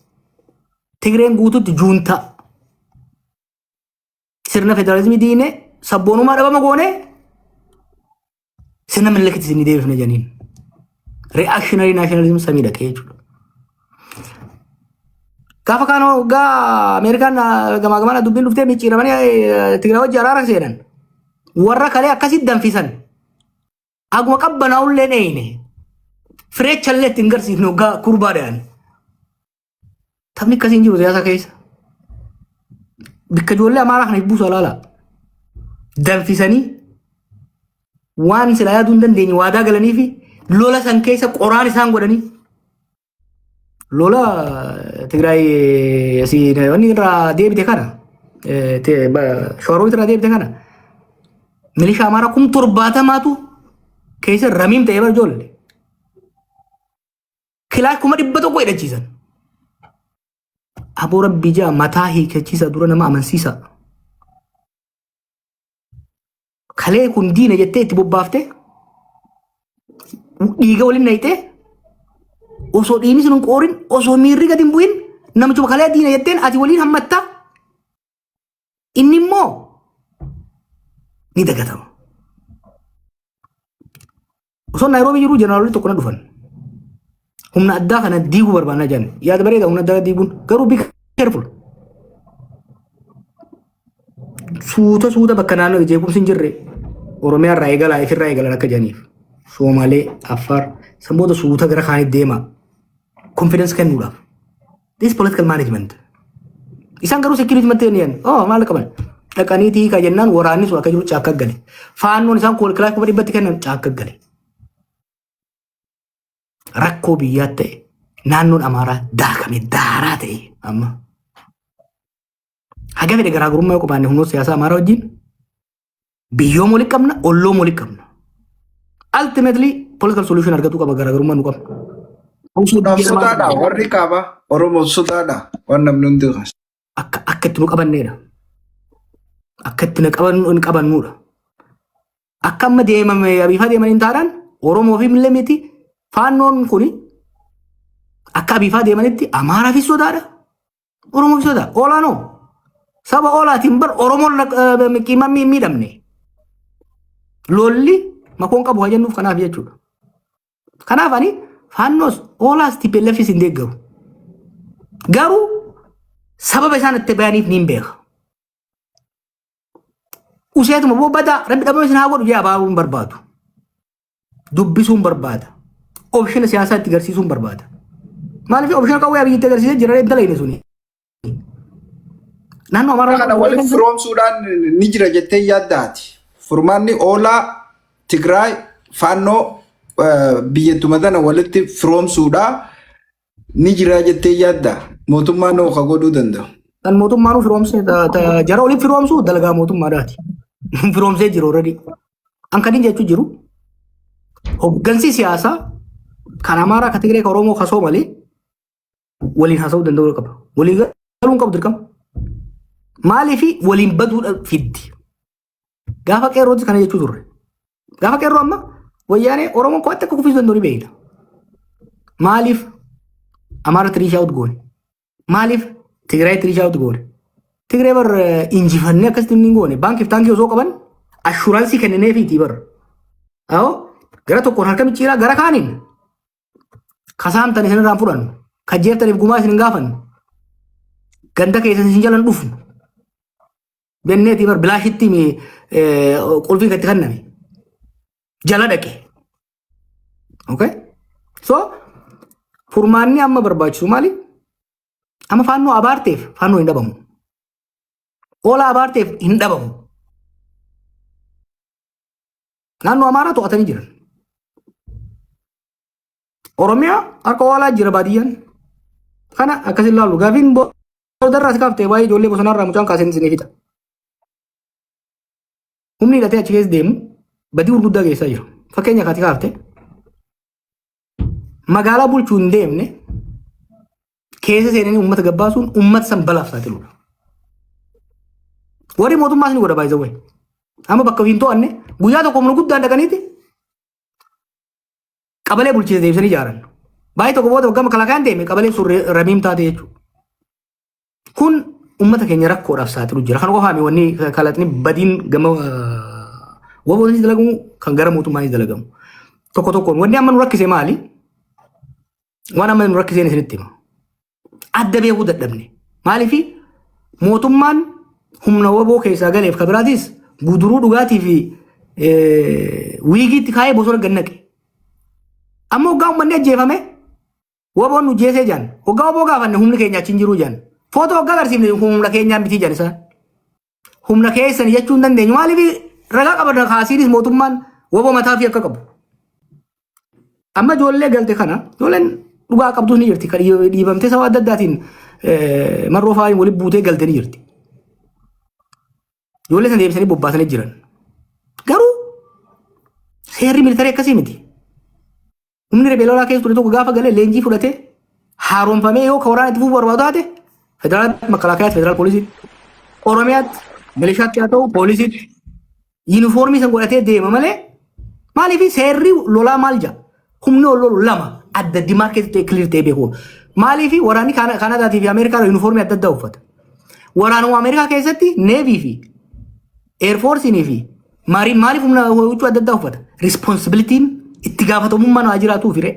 Tigreen guutuutti juuntaa. Sirna federaalizimii diine sabboonummaa dhabama goone sirna Minilikitti isin deebifne jedhaniin. Reactionary nationalism samii dhaqee jechuudha. Gaafa kaan waggaa Ameerikaan gamaa gamana dubbiin dhuftee micciiramanii Tigraay wajji araara seenan. Warra kalee akkasitti danfisan. Aguma qabbanaa'ullee dheeyne. Fireechallee ittiin garsiifne waggaa kurbaa dhayan. Taphni akkasii hin jiru siyaasa keessa. Bikka ijoollee Amaaraa kana buusu alaala. Danfisanii waan silaa yaaduu hin dandeenye waadaa galanii fi lola san keessa qoraan isaan godhanii lola Tigraay asii wanni irraa deebite kana Shawaroobit irraa deebite kana milishaa Amaaraa 70,000tu keessa ramiim ta'ee bara ijoollee. Kilaash 100,000 hidhachiisan. Aboo rabbii jaa mataa hiikachiisa dura nama amansiisa. Kalee kun diina jettee itti bobbaaftee dhiiga waliin naqxee osoo dhiigni sun hin qoorin osoo miirri gadi hin bu'in namichuma kalee diina jetteen ati waliin hammattaa. Inni immoo Ni dagatama. Osoo Naayiroobii jiru jeneraalonni tokko na dhufan. Humna addaa kana diiguu barbaannaa jedhan. Yaada bareeda humna addaa diiguun garuu be careful. Suuta suuta bakka naannoo jeequmsi hin jirre Oromiyaa irraa eegalaa ifirraa eegalan akka jedhaniif. Soomalee, Affaar, san booda suuta gara kaanitti deema. Confidence kennuudhaaf. This political management. Isaan garuu security mattee ni jedhan. Oh, maal qaban? Dhaqanii hiikaa jennaan waraanni sun akka jiru caakka gale. Faannoon isaan kilaas 100,000tti kennan caakka gale. Rakkoo biyyaa ta'e naannoon Amaaraa daakame daaraa ta'e amma. Haga fedhe garaagarummaa yoo qabaanne humnoota siyaasaa Amaaraa wajjin biyyoom walitti qabna, olloom walitti qabna. Ultimately political solution argatuu qaba garaagarummaa nu qabna. Kanaaf sodaadha warri kaaba Oromoo sodaadha waan namni hundi kaasu. Akka itti nu qabanneedha. Akka itti nu qabannu qabannuudha. Akka amma deemame abiifaa deemaniin taanaan Oromoo fi illee miti faannoon kuni akka abiifaa deemanitti Amaaraafis sodaadha. Oromoo fi sodaa. Olaanoo. Saba oolaatiin bar Oromoon qiimaan miidhamne. Lolli makoon qabu haa jennuuf kanaaf jechuudha. Kanaaf ani faannoos oolaas TPLFis hin deeggaru. Garuu sababa isaan itti bayaniif niin beeka. Useetuma boo badaa rabbi dhabama isin haa godhu jee abaabuu hin barbaadu. Dubbisuun barbaada. Option siyaasaa itti agarsiisuun barbaada. Maaliif option qawwee abiyyi itti agarsiisee jira hin dalayne suni. Naannoo Amaaraa Kana walitti firoomsuudhaan ni jira jettee yaaddaati. Furmaanni oolaa Tigraay faannoo biyyatuma tana walitti firoomsuudhaa ni jira jettee yaadda. Mootummaan hoo ka godhuu danda'u. Kan mootummaan firoomsee jara walitti firoomsuu dalagaa mootummaadhaati. Firoomsee jiru already. An kan inni jechuu jiru hoggansi siyaasaa kan Amaaraa, kan Tigree, kan Oromoo, kan Soomalee waliin haasa'uu danda'uu qaba. Waliin galuun qabu dirqama. Maaliif waliin baduudha fiddi. Gaafa qeerrootis kana jechuu turre. Gaafa qeerroo amma wayyaanee Oromoon kophaatti akka kuffisuu danda'u ni beekna. Maaliif Amaara reach out goone? Maaliif Tigraay reach out goone? Tigree bar injifannee akkasitti hin goone. Baankiif taankii osoo qaban assurance kennineefiitii bar. Awoo gara tokkoon harka micciiraa gara kaaniin kasaamtan isin irraan fudhannu. Kajjeeftaniif gumaa isin hin gaafannu. Ganda keessan isin jalan dhufnu. Benneetii bar bilaashitti qulfii kan itti kenname. Jala dhaqe. Okay? So furmaanni amma barbaachisu maali? Amma faannoo abaarteef faannoo hin dhabamu. Oola abaarteef hin dhabamu. Naannoo Amaaraa to'atanii jiran. Oromiyaa harka oolaa jira baadiyyaan. Kana akkasin ilaalu gaafiin boodarraa si kaaftee waa'ee ijoollee bosonaarraa mucaan kaaseen isinii fixa. Humni hidhatee achi keessa deemu badii gurguddaa geessaa jira. Fakkeenya kaati kaafte magaalaa bulchuu hin deemne keessa seenanii uummata gabbaasuun uummata san balaaf saaxiluudha. Warri mootummaas ni godha baay'ee. Amma bakka hin to'anne guyyaa tokko humna guddaan dhaqaniiti qabalee bulchiinsa deebisanii ijaaran. Baay'ee tokko booda waggaa makalaakaan deeme qabaleen sun ramiim taate jechuudha. Kun uummata keenya rakkoodhaaf saaxilu jira. Kana qofaami wanni kalaqni badiin gama waboonis dalagamu kan gara mootummaanis dalagamu. Tokko tokkoon wanni amma nu rakkise maali? Waan amma nu rakkiseen isinitti hima. Adda beekuu dadhabne. Maaliifi mootummaan humna waboo keessaa galeef kan biraatis guduruu dhugaatii fi wiigiitti kaayee bosona gad naqe. Amma hoggaa uummanni ajjeefame waboon nu jeesee jaan. Hoggaa waboo gaafanne humni keenya achi hin jiru jaan. Footoo hoggaa agarsiifne humna keenyaa miti jaan isaan. Humna keessan jechuu hin dandeenyu. Maaliif ragaa qaban kaasiinis mootummaan waboo mataa fi akka qabu. Amma ijoollee galte kana ijoolleen dhugaa qabdus ni jirti. Kan dhiibamtee sababa adda addaatiin marroo fa'aa walitti buutee galte ni jirti. Ijoollee sana deebisanii bobbaasanii jiran. Garuu seerri militarii akkasii miti. Humni riphee lolaa keessa ture tokko gaafa galee leenjii fudhatee haaromfamee yoo ka waraana itti fufuu barbaadu taate federaalaatti makalaakayaatti federaal poolisiitti Oromiyaatti milishaatti haa ta'u poolisiitti yuunifoormii san godhatee deema malee maaliif seerri lolaa maal jedha humni ol lolu lama adda demarcate ta'e clear ta'e beeku maaliif waraanni Kaanadaatii fi Ameerikaa yuunifoormii adda addaa uffata. Waraanuma Ameerikaa keessatti Navy fi Air Force fi Maariin maaliif humna huccuu adda addaa uffata? Responsibilityn itti gaafatamummaan haa jiraatuuf hiree.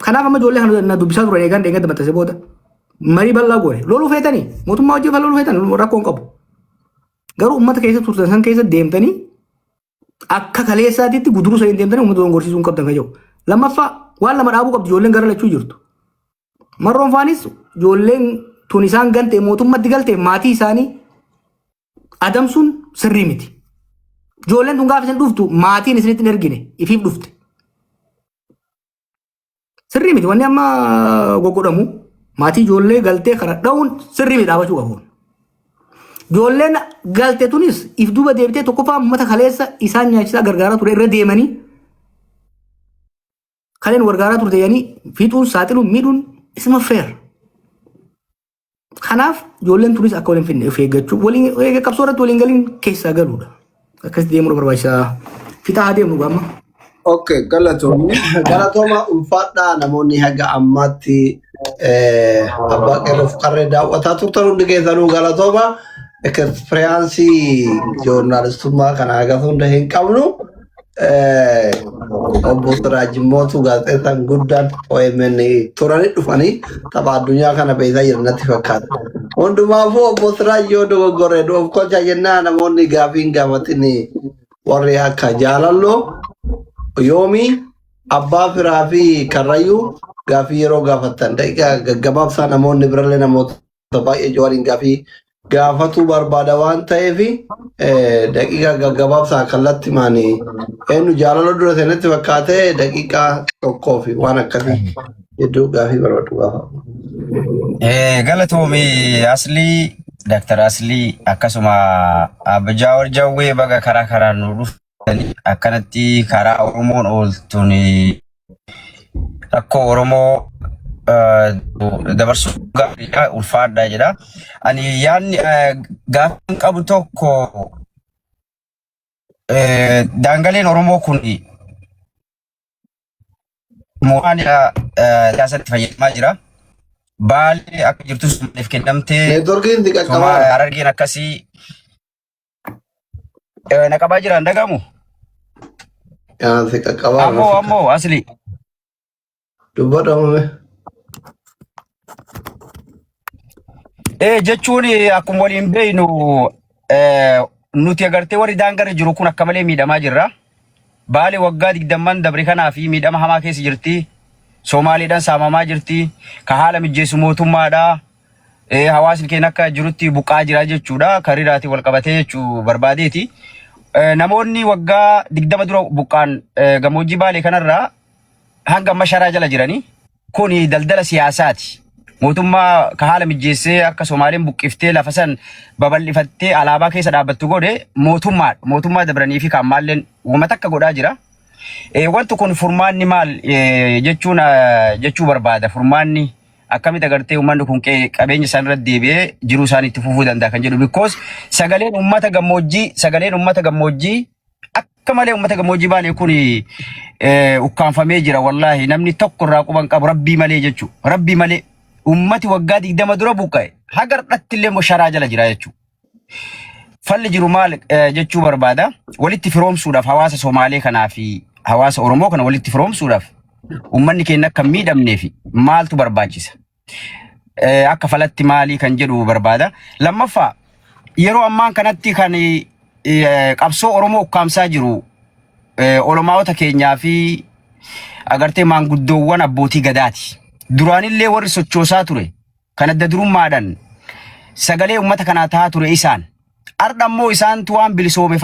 Kanaaf amma ijoollee kana na dubbisaa turan eegan eegatti maxxanse booda marii bal'aa goone. Loluu feetanii, mootummaa wajjin loluu feetan, rakkoo hin qabu. Garuu uummata keessa turtan san keessa deemtanii akka kaleessaatitti guduruu saniin deemtanii uummata dogongorsiisuu hin qabdan kan jedhu. Lammaffaa, waan lama dhaabuu qabdi ijoolleen gara lachuu jirtu. Marroon faanis ijoolleen tun isaan galte, mootummatti galte, maatii isaanii adamsuun sirrii miti. Ijoolleen tun gaafa isin dhuftu maatiin isinitti hin ergine, ifiif dhufte. Sirrii miti wanni amma goggodhamu. Maatii ijoollee galtee kana dha'uun sirrii miti, dhaabachuu qabu. Ijoolleen galte tunis if duuba deebitee tokkoffaa uummata kaleessa isaan nyaachisaa gargaaraa ture irra deemanii kaleen gargaaraa turte jedhanii fiixuun, saaxiluun, miidhuun isuma fair. Kanaaf ijoolleen tunis akka waliin finne of eeggachuu, waliin eega qabsoo irratti waliin galiin keessaa galuudha. Akkasitti deemuun barbaachisaa. Fixaa haa deemnu gaama. Okay, galatoomni. Galatooma, ulfaadhaa. Namoonni haga ammaatti abbaa qeerroof qarree daawwataa turtan hundi keessanuu galatooma. Experience joornaalistummaa kana haga hunda hin qabnu. Obbo Siraaj Mootuu gaazexeessaan guddaan OMN turanii dhufanii tapha addunyaa kana beekaa jiran natti fakkaata. Hundumaafuu obbo Siraaj yoo dogoggorre of kolchaa jennaa. Namoonni gaafii hin gaafatin warri akka Jaalalloo Yoomii, Abbaa Firaa fi Karrayyuu gaafii yeroo gaafattan daqiiqaa gaggabaabsaa. Namoonni birallee namoota baay'ee Jawaariin gaafii gaafatuu barbaada waan ta'eef daqiiqaa gaggabaabsaa kallattii maanii eenyu Jaalala dura seenatti fakkaatee daqiiqaa 1 fi waan akkasii hedduu gaafii barbaadu gaafa. Galatoomi Aslii, Dr. Aslii, akkasuma Abba Jaawar Jawwee, baga karaa karaan nu dhuftanii akkanatti karaa Oromoon ooltuun rakkoo Oromoo dabarsuu gaariidha, ulfaadha jedha. Ani yaadni gaaffiin qabu tokko, daangaleen Oromoo kun mootummaan siyaasatti fayyadamaa jira. Baalee akka jirtu Somaaliif kennamtee Neetworkiin si qaqqabaa. Harargeen akkasii na qabaa jira, hin dhagamu. Yaa, si qaqqabaa. Ammoo asli. Dubbadhu amame. Jechuun akkuma waliin beeknu nuti agartee warri daangarra jiru kun akka malee miidhamaa jirra. Baalee waggaa 20n dabre kanaa fi miidhama hamaa keessa jirti. Somaaliidhaan saamamaa jirti. Ka haala mijeessu mootummaadha. Hawaasni keenya akka jirutti buqqaa jira jechuudha. Kariiraatiin wal qabatee jechuu barbaadeeti. Namoonni waggaa 20 dura buqqaan gammoojjii Baalee kanarraa hanga amma sharaa jala jiranii. Kuni daldala siyaasaati. Mootummaa ka haala mijeessee akka Somaaleen buqqiftee lafa san babal'ifattee alaabaa keessa dhaabbattu godhe mootummaadha. Mootummaa dabranii fi kan maalleen wama takka godhaa jira. Wanti kun furmaanni maal jechuun jechuu barbaada. Furmaanni akkamitti agartee uummanni kun qabeenya isaan irratti deebi'ee jiruu isaanii itti fufuu danda'a kan jedhu. Because sagaleen uummata gammoojjii akka malee uummata gammoojjii Baalee kun ukkaanfamee jira. Wallaahi namni tokko irraa quban qabu rabbii malee jechuudha. Rabbii malee uummati waggaa 20 dura buqqa'e haga har'atti illee immoo sharaa jala jira jechuudha. Falli jiru maal jechuu barbaada? Walitti firoomsuudhaaf, hawaasa Somaalee kanaa fi hawaasa Oromoo kana walitti firoomsuudhaaf, uummanni keenya akka hin miidhamneef maaltu barbaachisa? Akka falatti maalii kan jedhu barbaada. Lammaffaa, yeroo ammaan kanatti kan qabsoo Oromoo ukkaamsaa jiru olmaa'ota keenyaa fi agartee maanguddoowwan abbootii gadaati. Duraanillee warri sochoosaa ture kan adda durummaadhaan sagalee uummata kanaa tahaa ture isaan. Har'a immoo isaantu waan bilisoome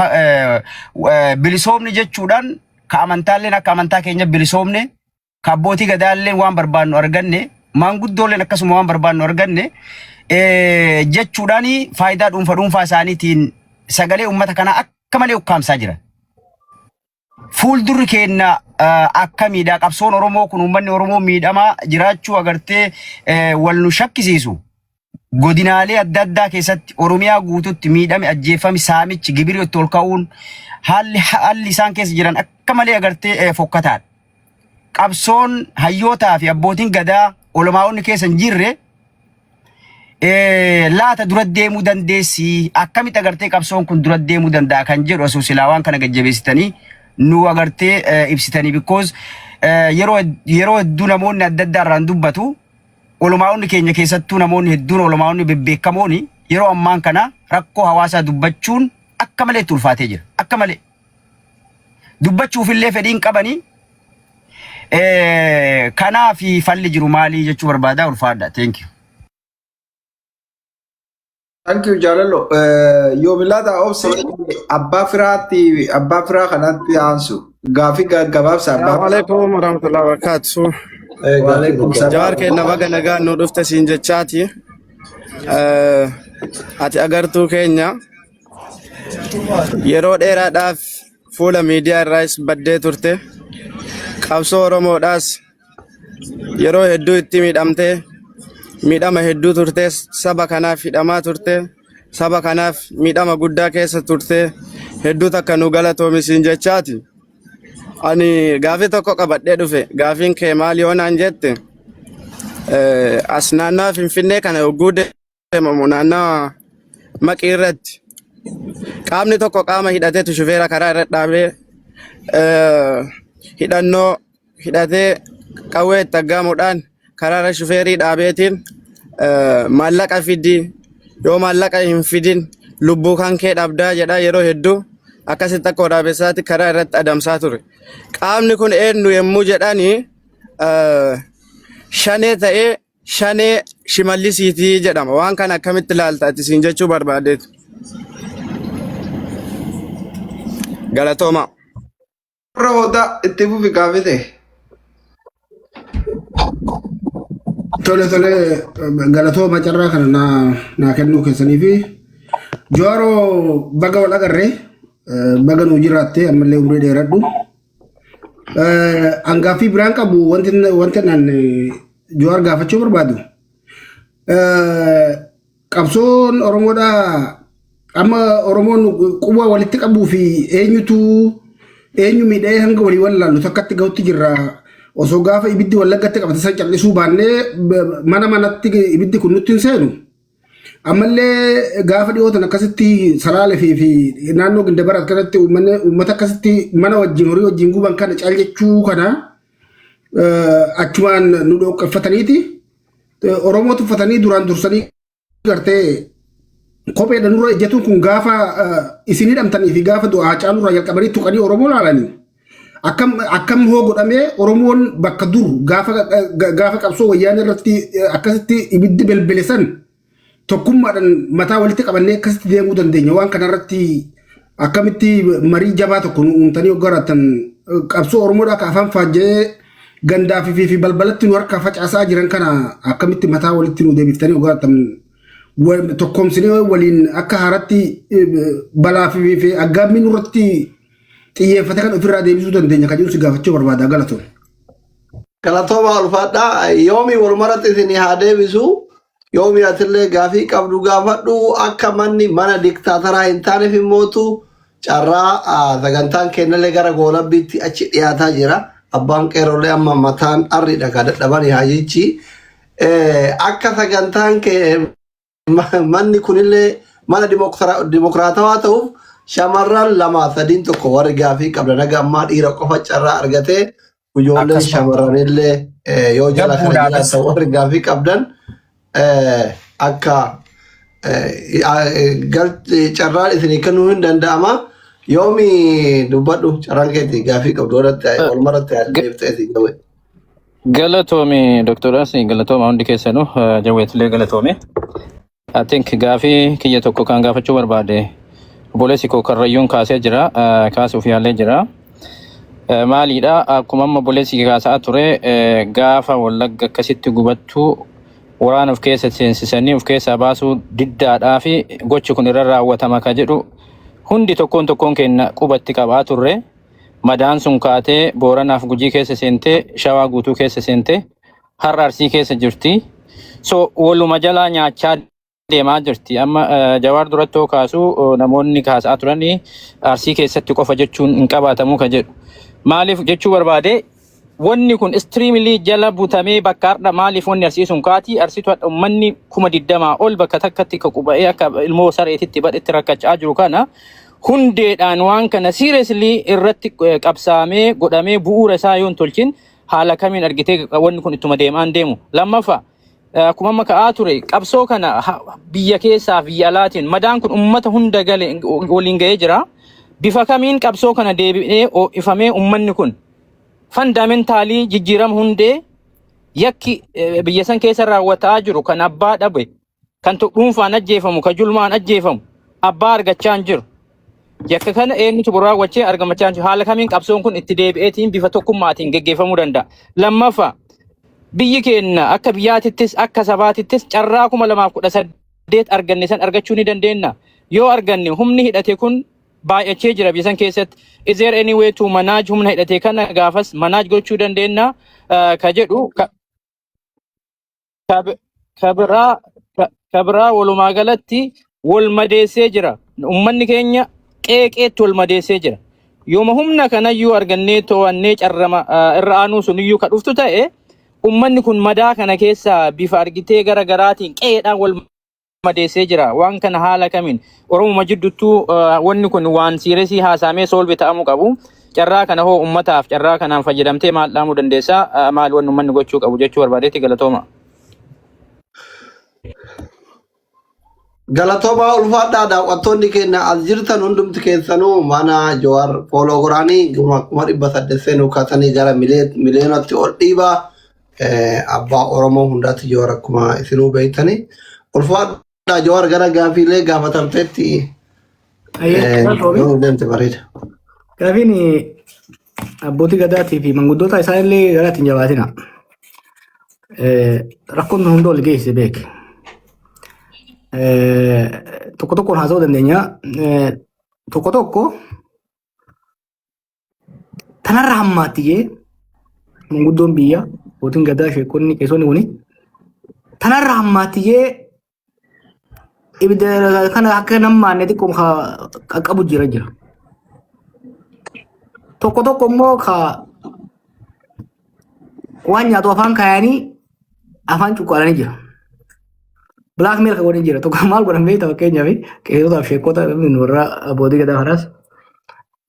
bilisoomni jechuudhaan ka amantaalleen akka amantaa keenya bilisoomne, ka abbootii gadaalleen waan barbaannu arganne, maanguddoolleen akkasuma waan barbaannu arganne jechuudhaan faayidaa dhuunfa dhuunfaa isaaniitiin sagalee uummata kanaa akka malee ukkaamsaa jiran. Fuuldurri keenya akkamiidha? Qabsoon Oromoo kun uummanni Oromoo miidhamaa jiraachuu agartee wal nu shakkisiisu. Godinaalee adda addaa keessatti, Oromiyaa guututti miidhame, ajjeefame, saamichi, gibirri itti ol ka'uun, haalli isaan keessa jiran akka malee agartee fokkataadha. Qabsoon hayyootaa fi abbootiin gadaa olmaa'onni keessa hin jirre Laata dura deemuu dandeessi akkamitti agartee qabsoon kun dura deemuu danda'a kan jedhu asuu silaa waan kana gajjabeessitanii nu agartee ibsitanii because yeroo yeroo hedduu namoonni adda addaa irraan dubbatu olumaa'onni keenya keessattuu namoonni hedduun olumaa'onni bebbeekamoon yeroo ammaan kana rakkoo hawaasaa dubbachuun akka malee itti ulfaatee jira akka malee dubbachuufillee fedhiin qabanii kanaaf falli jiru maalii jechuu barbaada ulfaadha thank you. Thank you Jaalallo. Yoomilaata obsi abbaa firaatti abbaa firaa kanatti aansu gaafii gabaabsa abbaa. Assalamu alaikum warahmatullahi wabarakatuh. Waalaikum salaam. Jawaar keenya baga nagaan nu dhufte siin jechaati. Ati agartuu keenya yeroo dheeraadhaaf fuula miidiyaa irraas baddee turte. Qabsoo Oromoodhaas yeroo hedduu itti miidhamtee miidhama hedduu turte saba kanaaf hidhamaa turte saba kanaaf miidhama guddaa keessa turte hedduu takka nu galatoomi siin jechaati. Ani gaafii tokko qabadhee dhufe gaafiin kee maal yoo naan jette as naannawaa Finfinnee kana yogguu deemamu naannawa maqii irratti qaamni tokko qaama hidhateetu shufeera karaa irra dhaabee hidhannoo hidhatee qawwee itti aggaamuudhaan karaa irra shufeerii dhaabeetiin maallaqa fidi yoo maallaqa hin fidin lubbuu kan kee dhabdaa jedha yeroo hedduu akkasitti akka waraabessaatti karaa irratti adamsaa ture. Qaamni kun eenyu yommuu jedhani shanee ta'ee Shanee Shimallisiitii jedhama. Waan kana akkamitti ilaalta ati siin jechuu barbaadeetu. Galatooma. Warra hoodaa itti fufi gaafite. Tole tole galatooma carraa kana naa naa kennuu keessanii fi Jawaaroo baga wal agarree baga nuu jiraatte ammallee umrii dheeradhu. An gaaffii biraan qabu wanti wanti naan Jawaar gaafachuu barbaadu. Qabsoon Oromoodhaa amma Oromoon quba walitti qabuu fi eenyutu eenyu miidhee hanga walii wallaallu takkatti gahutti jirra. Osoo gaafa ibiddi wallaggatti qabate san callisuu baannee mana manatti ibiddi kun nutti hin seenu. Ammallee gaafa dhiyootan akkasitti Salaalee fi naannoo Gindabarat kanatti uummata akkasitti mana wajjin horii wajjin guban kana cal jechuu kana achumaan nu dhoqqeffataniiti. Oromoo tuffatanii duraan dursanii gartee kopheedha nurra ejjetuun kun gaafa isin hidhamtanii fi gaafa du'aa Haacaaluu irraa jalqabanii tuqanii Oromoo laalanii. Akkam akkam hoo godhamee Oromoon bakka dur gaafa gaafa qabsoo wayyaanee irratti akkasitti ibiddi belbele san tokkummaadhaan mataa walitti qabannee akkasitti deemuu dandeenya. Waan kanarratti akkamitti marii jabaa tokko nu uumtanii hoggarattan qabsoo Oromoodhaa ka afaan faajja'ee gandaa fi fi balbalatti nu harkaa facaasaa jiran kana akkamitti mataa walitti nu deebiftanii hoggarattan tokkoomsinee waliin akka haaratti balaa fi fi aggaammii nurratti xiyyeeffate kan ofirraa deebisuu dandeenya kan jedhu si gaafachuu barbaada galatoon. Galatooma ulfaadhaa. Yoomi walumaratti isin haa deebisu. Yoomi atillee gaafii qabdu gaafadhu akka manni mana diktaataraa hin taaneef immootu carraa sagantaan kennallee gara goolabbiitti achi dhiyaataa jira. Abbaan qeerrollee amma mataan arriidha ka dadhabanii hajichi. Akka sagantaan kee manni kunillee mana dimokiraatawaa ta'uuf shamarran lama sadiin tokko warri gaafii qabdan haga ammaa dhiira qofa carraa argatee ijoolleen Akkasuma. shamarranillee yoo jala kana Gabbuudhaafis. jiraatan warri gaafii qabdan akka carraan isinii kennuu hin danda'ama. Yoomi dubbadhu carraan keetii gaafii qabdu warratti walumarratti deebitee isin gawe. Galatoomi Dr. Asi galatooma hundi keessanuu Jawweetillee galatoomi. I think gaafii kiyya tokko kan gaafachuu barbaade obboleessi koo Karrayyuun kaasee jira kaasuuf yaalee jira. Maaliidha akkuma amma obboleessi kaasaa ture gaafa Wallagga akkasitti gubattu waraana of keessa seensisanii of keessaa baasuu diddaadhaa fi gochi kun irra raawwatama ka jedhu hundi tokkoon tokkoon keenya qubatti qabaa turre. Madaan sun kaatee Booranaaf Gujii keessa seentee Shawaa guutuu keessa seentee har'a Arsii keessa jirti. So waluma jalaa nyaachaa deemaa jirti. Amma Jawaar duratti yoo kaasu namoonni kaasaa turan Arsii keessatti qofa jechuun hin qabaatamu ka jedhu. Maaliif jechuu barbaade Wanni kun extremely jala butamee bakka har'a maaliif wanni Arsii sun kaati Arsiitu hadha ummanni 20,000 ol bakka takkatti ka quba'ee akka ilmoo sareetitti badhetti rakkachaa jiru kana hundeedhaan waan kana seriously irratti qabsaamee godhamee bu'uura isaa yoo hin tolchin haala kamiin argitee wanni kun ittuma deemaan deemu. Lammaffaa, akkuma amma ka'aa ture, qabsoo kana biyya keessaa fi biyya alaatiin madaan kun ummata hunda gale waliin ga'ee jira. Bifa kamiin qabsoo kana deebi'ee ho'ifamee ummanni kun fundamental jijjiirama hundee yakki biyya san keessa raawwataa jiru kan abbaa dhabe, kan dhuunfaan ajjeefamu, kan julmaan ajjeefamu abbaa argachaa hin jiru. Yakka kana eenyutu raawwachee argamachaa hin jiru. Haala kamiin qabsoon kun itti deebi'eetiin bifa tokkummaatiin geggeeffamuu danda'a? Lammaffaa, biyyi keenya akka biyyaatittis akka sabaatittis carraa 2018 arganne san argachuu ni dandeenya. Yoo arganne humni hidhate kun baay'achee jira biyya san keessatti. Is there any way to manage humna hidhate kana gaafas manage gochuu dandeenya ka jedhu ka biraa walumaa galatti wal madeessee jira. Uummanni keenya qeeqeetti wal madeessee jira. Yooma humna kanayyuu argannee to'annee carrama irra aanuu suniyyuu ka dhuftu ta'e, uummanni kun madaa kana keessa bifa argitee gara garaatiin qe'eedhaan wal madeessee jira. Waan kana haala kamiin Oromuma jidduttuu wanni kun waan serious haasaamee solve ta'amuu qabu. Carraa kana hoo uummataaf carraa kanaan fayyadamtee maal dhaamuu dandeessaa? Maal wanni uummanni gochuu qabu jechuu barbaadeetti. Galatooma. Galatoomaa, ulfaadhaa. Daawwattoonni keenya as jirtan hundumti keessanuu mana Jawaar follow goraanii 800,000 seenuu kaasanii gara miliyoonatti ol dhiibaa. Abbaa Oromoo hundaatti Jawaar akkuma isinuu beektanii. Ulfaadhaa Jawaar, gara gaafiilee gaafatamteetti Ayyee, galatoomi. yoo deemte bareeda. Gaafiin abbootii gadaatii fi manguddoota isaanillee gara ittiin jabaatina. Rakkoon hunda ol geesse beek. Tokko tokkoon haasa'uu dandeenya. Tokko tokko tanarra hammaatti jee manguddoon biyya, abbootiin gadaa, sheekonni, qeesonni kuni tanarra hammaatti jee ibidda kana akka nammaanne xiqqoo qaqqabu jira jira. Tokko tokko immoo ka waan nyaatu afaan kaayanii afaan cuqqaalanii jira. Blackmail kan godhan jira. Tokko maal godhan beekta? Fakkeenyaaf qeesotaaf sheekota warra abbootii gadaa kanaas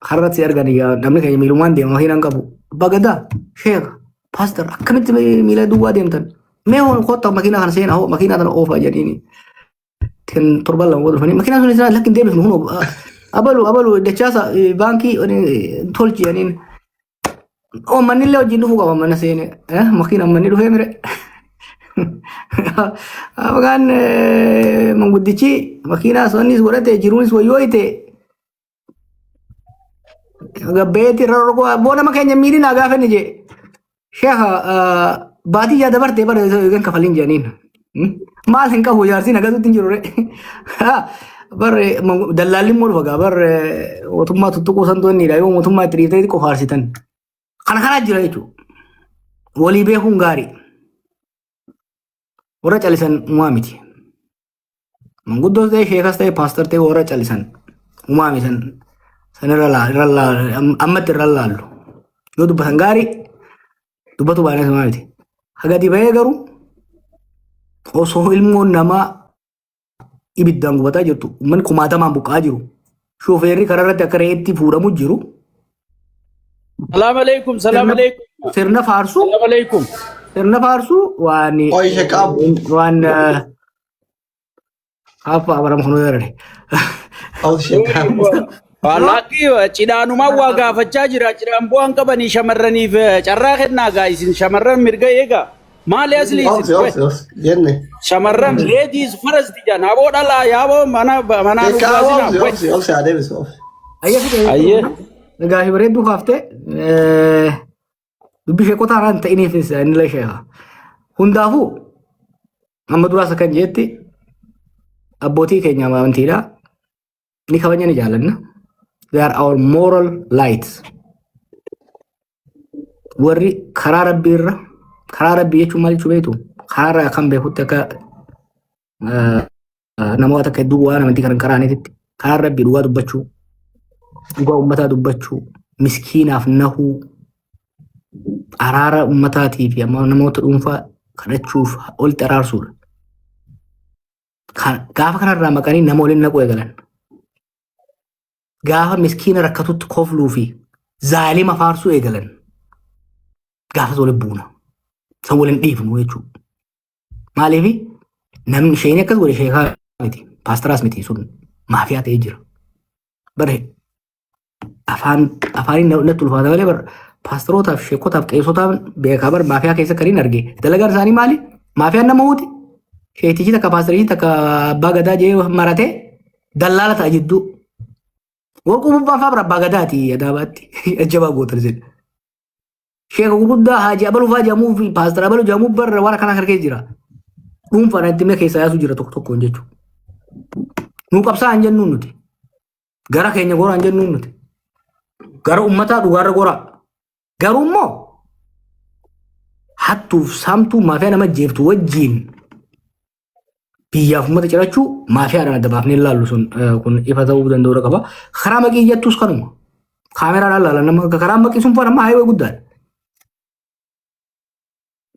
har'atti argan namni keenya miilumaan deema, makiinaan qabu. Abbaa gadaa, sheeka, pastor, akkamitti miila duwwaa deemtan? Mee hoo kottaa makiinaa kana seenaa, hoo makiinaa kana oofaa jedhanii. Kan torban 2 booda dhufanii makiinaa sun isaan lakki hin deebifnu, hunoo abalu abalu dachaasa baankii tolchi jedhaniin. Oo, manni illee wajjin dhufuu qaba mana seene. Makiinaan manni dhufee mire. Maqaan manguddichi makiinaa sonnis godhate jiruunis wayyoo ite gabbeetti irra roqoo abboo nama keenya miidhinaa gaafa inni jee. Sheekha, baatii yaa dabarte bara eegan kafaliin jedhaniin. Maal hin qabu jaarsiin agatutti hin jiru re. Bar dallaalli immoo dhufa gaa bar mootummaa tuttuquu santu inni yoo mootummaa itti dhiiftee qofaarsitan. Kana kanaa jira jechuudha. Walii beekuun gaarii. Warra calisan uumaa miti. Manguddoos ta'e, sheekas ta'e, pastor ta'e, warra calisan uumaa miti san san irra laa ammatti irra laallu. Yoo dubbatan gaarii, dubbatu baay'inaan uumaa miti. Hagadi bahee garuu osoo ilmoon namaa ibiddaan gubataa jirtu, uummanni kumaatamaan buqqa'aa jiru, shofeerri karaa irratti akka re'eetti fuudhamu jiru. Salaam alaikum, salaam alaikum. Sirna faarsuu. Salaam alaikum. Sirna faarsuu waan Oi sheekaab. waan hafa abaram kunuu yarare. Oh sheekaab. Wallahi cidhaanumaa waa gaafachaa jira. Cidhaan bu'aan qabanii shamarraniif carraa kennaa gaa isin shamarran mirga eegaa. Maali asli isin? Obsi, obsi, obsi jenne. Shamarran ladies first jedhan, aboo dhalaa yaaboo mana manaa nu Sheekaab, baasinaa. obsi, obsi, obsi, adeemsi obsi. Ayyee fide. Ayyee. Gaafii bareedduu kaaftee dubbii sheekotaa irraa hin ta'iniifis inni illee sheeka. Hundaafuu amma duraas akkan jeetti abbootii keenya amantiidha. Ni kabajna, ni jaallanna. They are our moral lights. Warri karaa rabbii irra, karaa rabbii jechuun maal jechuu beektu? Karaa irraa kan beekutti akka namoota akka hedduu waan amantii kan karaaniitti karaa rabbii dhugaa dubbachuu, dhugaa uummataa dubbachuu, miskiinaaf nahuu, Araara ummataatii fi amma namoota dhuunfaa kadhachuuf walitti araarsuudha. Gaafa kanarraa maqanii nama waliin naquu eegalan. Gaafa miskiina rakkatutti kofluu fi zaalima faarsuu eegalan. Gaafas waliin buuna. San waliin dhiifnu jechuudha. Maaliif namni isheen akkas godhe sheekaa miti, paastaraas miti, sun maafiyaa ta'ee jira. Bare afaan afaaniin natti ulfaata malee bar paastarootaaf, sheekotaaf, qeessotaaf beekaa bar maafiyaa keessa kan hin arge. Dalagaan isaanii maali? Maafiyaan nama huuti. Sheetichi takka, paastarichi takka, abbaa gadaa jee maratee dallaala ta'a jidduu. Warquu bubbaan fa'aa bara abbaa gadaati adaabaatti. Ajjabaa gootan isin. Sheeka gurguddaa Haaji Abaluu fa'aa jedhamuu fi Paastar Abaluu jedhamuu barra waan akkanaa kana keessa jira. Dhuunfaadhaan itti mee keessaa yaasuu jira tokko tokkoon jechuudha. Nuu qabsaa hin jennuun nuti. Gara keenya goraa hin jennuun nuti. Gara uummataa dhugaarra goraa. Garuu immoo hattuuf saamtuu maafiyaa nama jeeftu wajjiin biyyaaf uummata cirachuu maafiyaadhaan adda baafnee ilaallu sun kun ifa ta'uu danda'uu qaba. Karaa maqii jettus kanuma. Kaameraadhaan ilaalan nama karaa maqii sun faana amma highway guddaadha.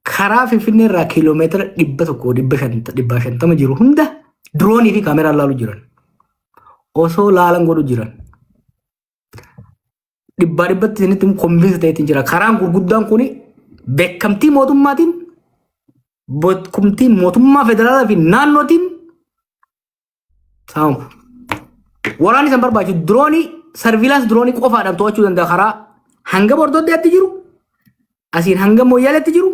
Karaa Finfinnee irraa kiiloomeetira 100, 550 jiru hunda diroonii fi kaameraan laalu jiran. Osoo laalan godhu jiran. Dhibbaa dhibbatti isinitti convince ta'eetiin jira. Karaan gurguddaan kun beekamtii mootummaatiin, beekamtii mootummaa federaalaa fi naannootiin saamamu. Waraanni isaan barbaachisu diroonii, surveillance diroonii qofaadhaan to'achuu danda'a karaa hanga Bordoddeetti jiru, asiin hanga Mooyyaaleetti jiru,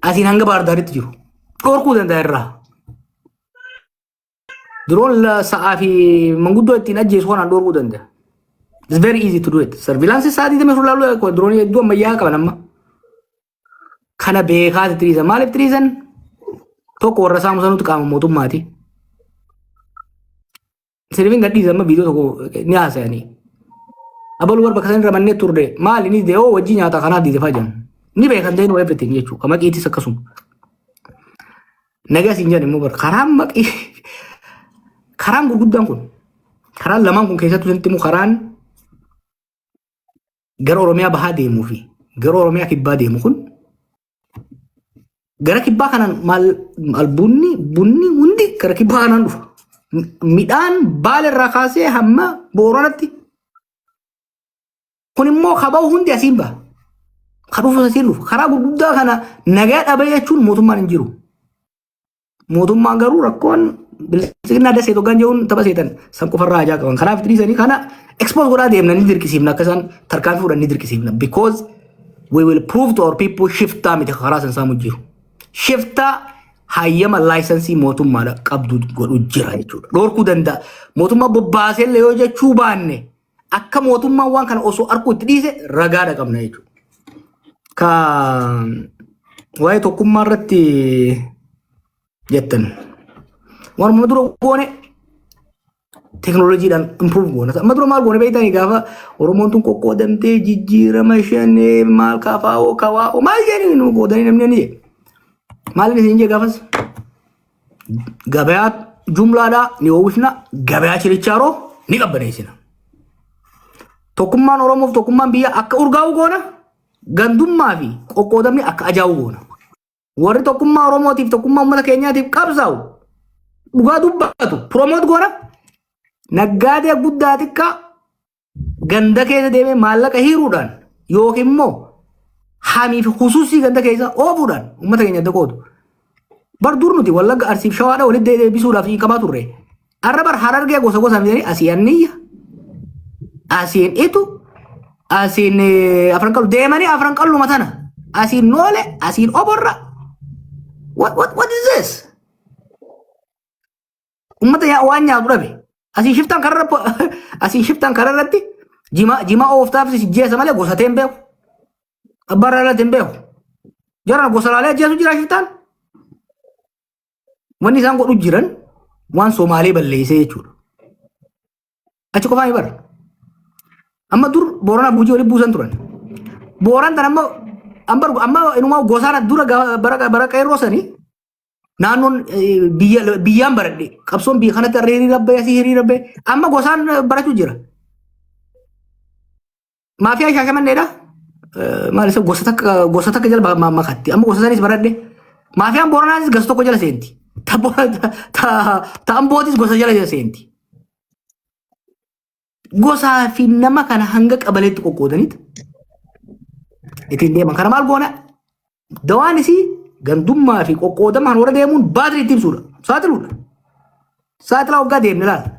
asiin hanga Baardaaritti jiru. Dhorkuu danda'a irraa. Diroon sa'aa fi manguddoo ittiin ajjeesu kanaan dhorkuu danda'a. It's very easy to do it. Surveillance sa'aatii 24 laaluu diroonii hedduu ammayyaa qaban amma. Kana beekaati tiriisan. Maaliif tiriisan? Tokko, warra saamu sanuutu qaama mootummaati. Sirbiin gadhiisan amma viidiyoo tokko ni haasa'anii. Abaluu barba bakka irra mannee turre maali ni dee'oo wajjii nyaata kanaaf diide fa'aa jiran. Ni beekan ta'e everything jechuudha. Maqiitis akkasuma. Nagaa siin jedhan immoo bara karaan maqii, karaan gurguddaan kun, karaan lamaan kun, keessattuu isinitti immoo karaan gara Oromiyaa bahaa deemuu fi gara Oromiyaa kibbaa deemu kun, gara kibbaa kanaan maal albuunni bunni hundi gara kibbaa kanaan dhufa. Midhaan Baala irraa kaasee hamma Booranatti. Kun immoo kaba'u hundi asiin baha. Kan dhufu asiin dhufa. Karaa gurguddaa kana nagaa dhabee jechuun mootummaan hin jiru. Mootummaan garuu rakkoon bilisiginaa adda seetu hoggaan jechuun tapha seetan san qofarraa ajaa qaban. Kanaaf dhiisanii kana expose godhaa deemna, ni dirqisiifna, akka isaan tarkaanfii fudhan ni dirqisiifna. Because we will prove to our people shiftaa miti karaa san saamu jiru. Shiftaa hayyama license mootummaadha qabdu godhu jira jechuudha. Dhorkuu danda'a. Mootummaa bobbaasee illee yoo jechuu baanne, akka mootummaan waan kana osoo arguu itti dhiise ragaadha qabna jechuudha. Ka waa'ee tokkummaa irratti jettan. Waanuma dura goone teknooloojiidhaan improve goona. Amma dura maal goone beektanii? Gaafa Oromoon tun qoqqoodamtee jijjiirama shanee maal kafaa'oo kawaa'oo maal jedhanii nu qoodanii namni ni jedhe. Maal inni isin jee gaafas? Gabayaa jumlaadhaa ni oomishna, gabayaa chirichaaroo ni qabbaneessina. Tokkummaan Oromoof tokkummaan biyya akka urgaa'u goona. Gandummaa fi qoqqoodamni akka ajaa'u goona. Warri tokkummaa Oromootiif, tokkummaa uummata keenyaatiif qabsaa'u, dhugaa dubbatu promote goona. Naggaadee guddaa xiqqaa ganda keessa deemee maallaqa hiiruudhaan yookiin immoo hamii fi hususii ganda keessa oofuudhaan uummata keenya adda qoodu. Bar dur nuti Wallagga, Arsiif Shawaadha walitti deebisuudhaaf qabaa turre. Arra bar Harargee gosa gosaan fidanii asii anniyya, asiin itu, asiin afran qallu deemanii afran qalluma tana, asiin noole, asiin oborra. What is this? Uummata waan nyaatu dhabe. Asiin shiftaan karra irratti jimaa jimaa ooftaaf si jeessa malee gosa ta'e hin beeku. Abbaan irratti hin beeku. Jarana gosa laalee ajjeesu jira shiftaan. Wanni isaan godhu jiran waan Somaalee balleessee jechuudha. Achi qofaa ni bara. Amma dur Booranaa Gujii walitti buusan turan. Booran tan amma amma amma inumaa gosaan dura bara bara qeerroo sanii naannoon biyya biyyaan baradhe, qabsoon biyya kanatti har'a hiriira bahe, asii hiriira bahe, amma gosaan barachuu jira. Maafiyaa Shaashamanneedha. Maal isa gosa takka jala makatti. Amma gosa sanis baradhe. Maafiyaan Booranaatis gosa tokko jala seenti. Ta Ambootis gosa jala seenti. Gosaa fi nama kana hanga qabaleetti qoqqoodaniit ittiin deeman. Kana maal goona? Dawaan isii gandummaa fi qoqqoodamaan warra deemuun baatirii itti ibsuudha. Saaxiluudha. Saaxilaa waggaa deemne laala.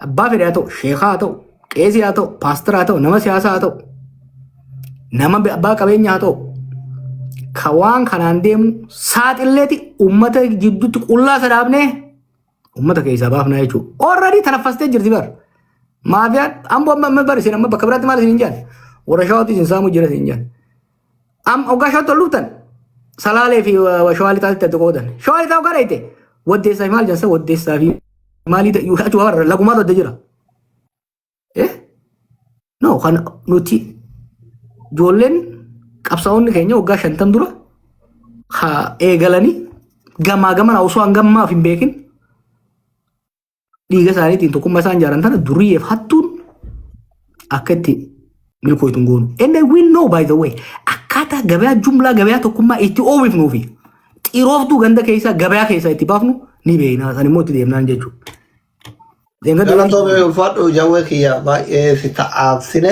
Abbaa fedhe haa ta'u, sheekaa haa ta'u, qeesii haa ta'u, paastara haa ta'u, nama siyaasaa haa ta'u, nama abbaa qabeenyaa haa ta'u, ka waan kanaan deemu saaxilleeti uummata jidduutti qullaa sadaabnee uummata keessaa baafnaa jechuudha. Already tanaffastee jirti bar. Maafiyaan amboo amma bar isin amma bakka biraatti maal isin hin jaan? Warra Shawaatti isin saamu jira isin hin jaan. Am hoggaa Shawaatti ol dhuftan Salaalee fi Shawaa Lixaatti adda qoodan. Shawaa Lixaa hoggaa dhayite Waddeessaa fi maal jansa Waddeessaa fi maalii achi warra lagumaatu adda jira. Eh? No, kan nuti ijoolleen qabsaa'onni keenya waggaa 50 dura haa eegalanii gamaa gamana osoo hangammaaf hin beekin dhiiga isaaniitiin tokkummaa isaan ijaaran tana duriyyeef hattuun akka itti milkooytu hin goonu. And then we know, by the way, akkaataa gabayaa jumlaa gabayaa tokkummaa itti oomifnuu fi xirooftuu ganda keessaa gabayaa keessaa itti baafnu ni beekna. San immoo itti deemnaan jechuudha. Galatoomii, ulfaadhu, Jawwee kiyya, baay'ee si ta'aabsine.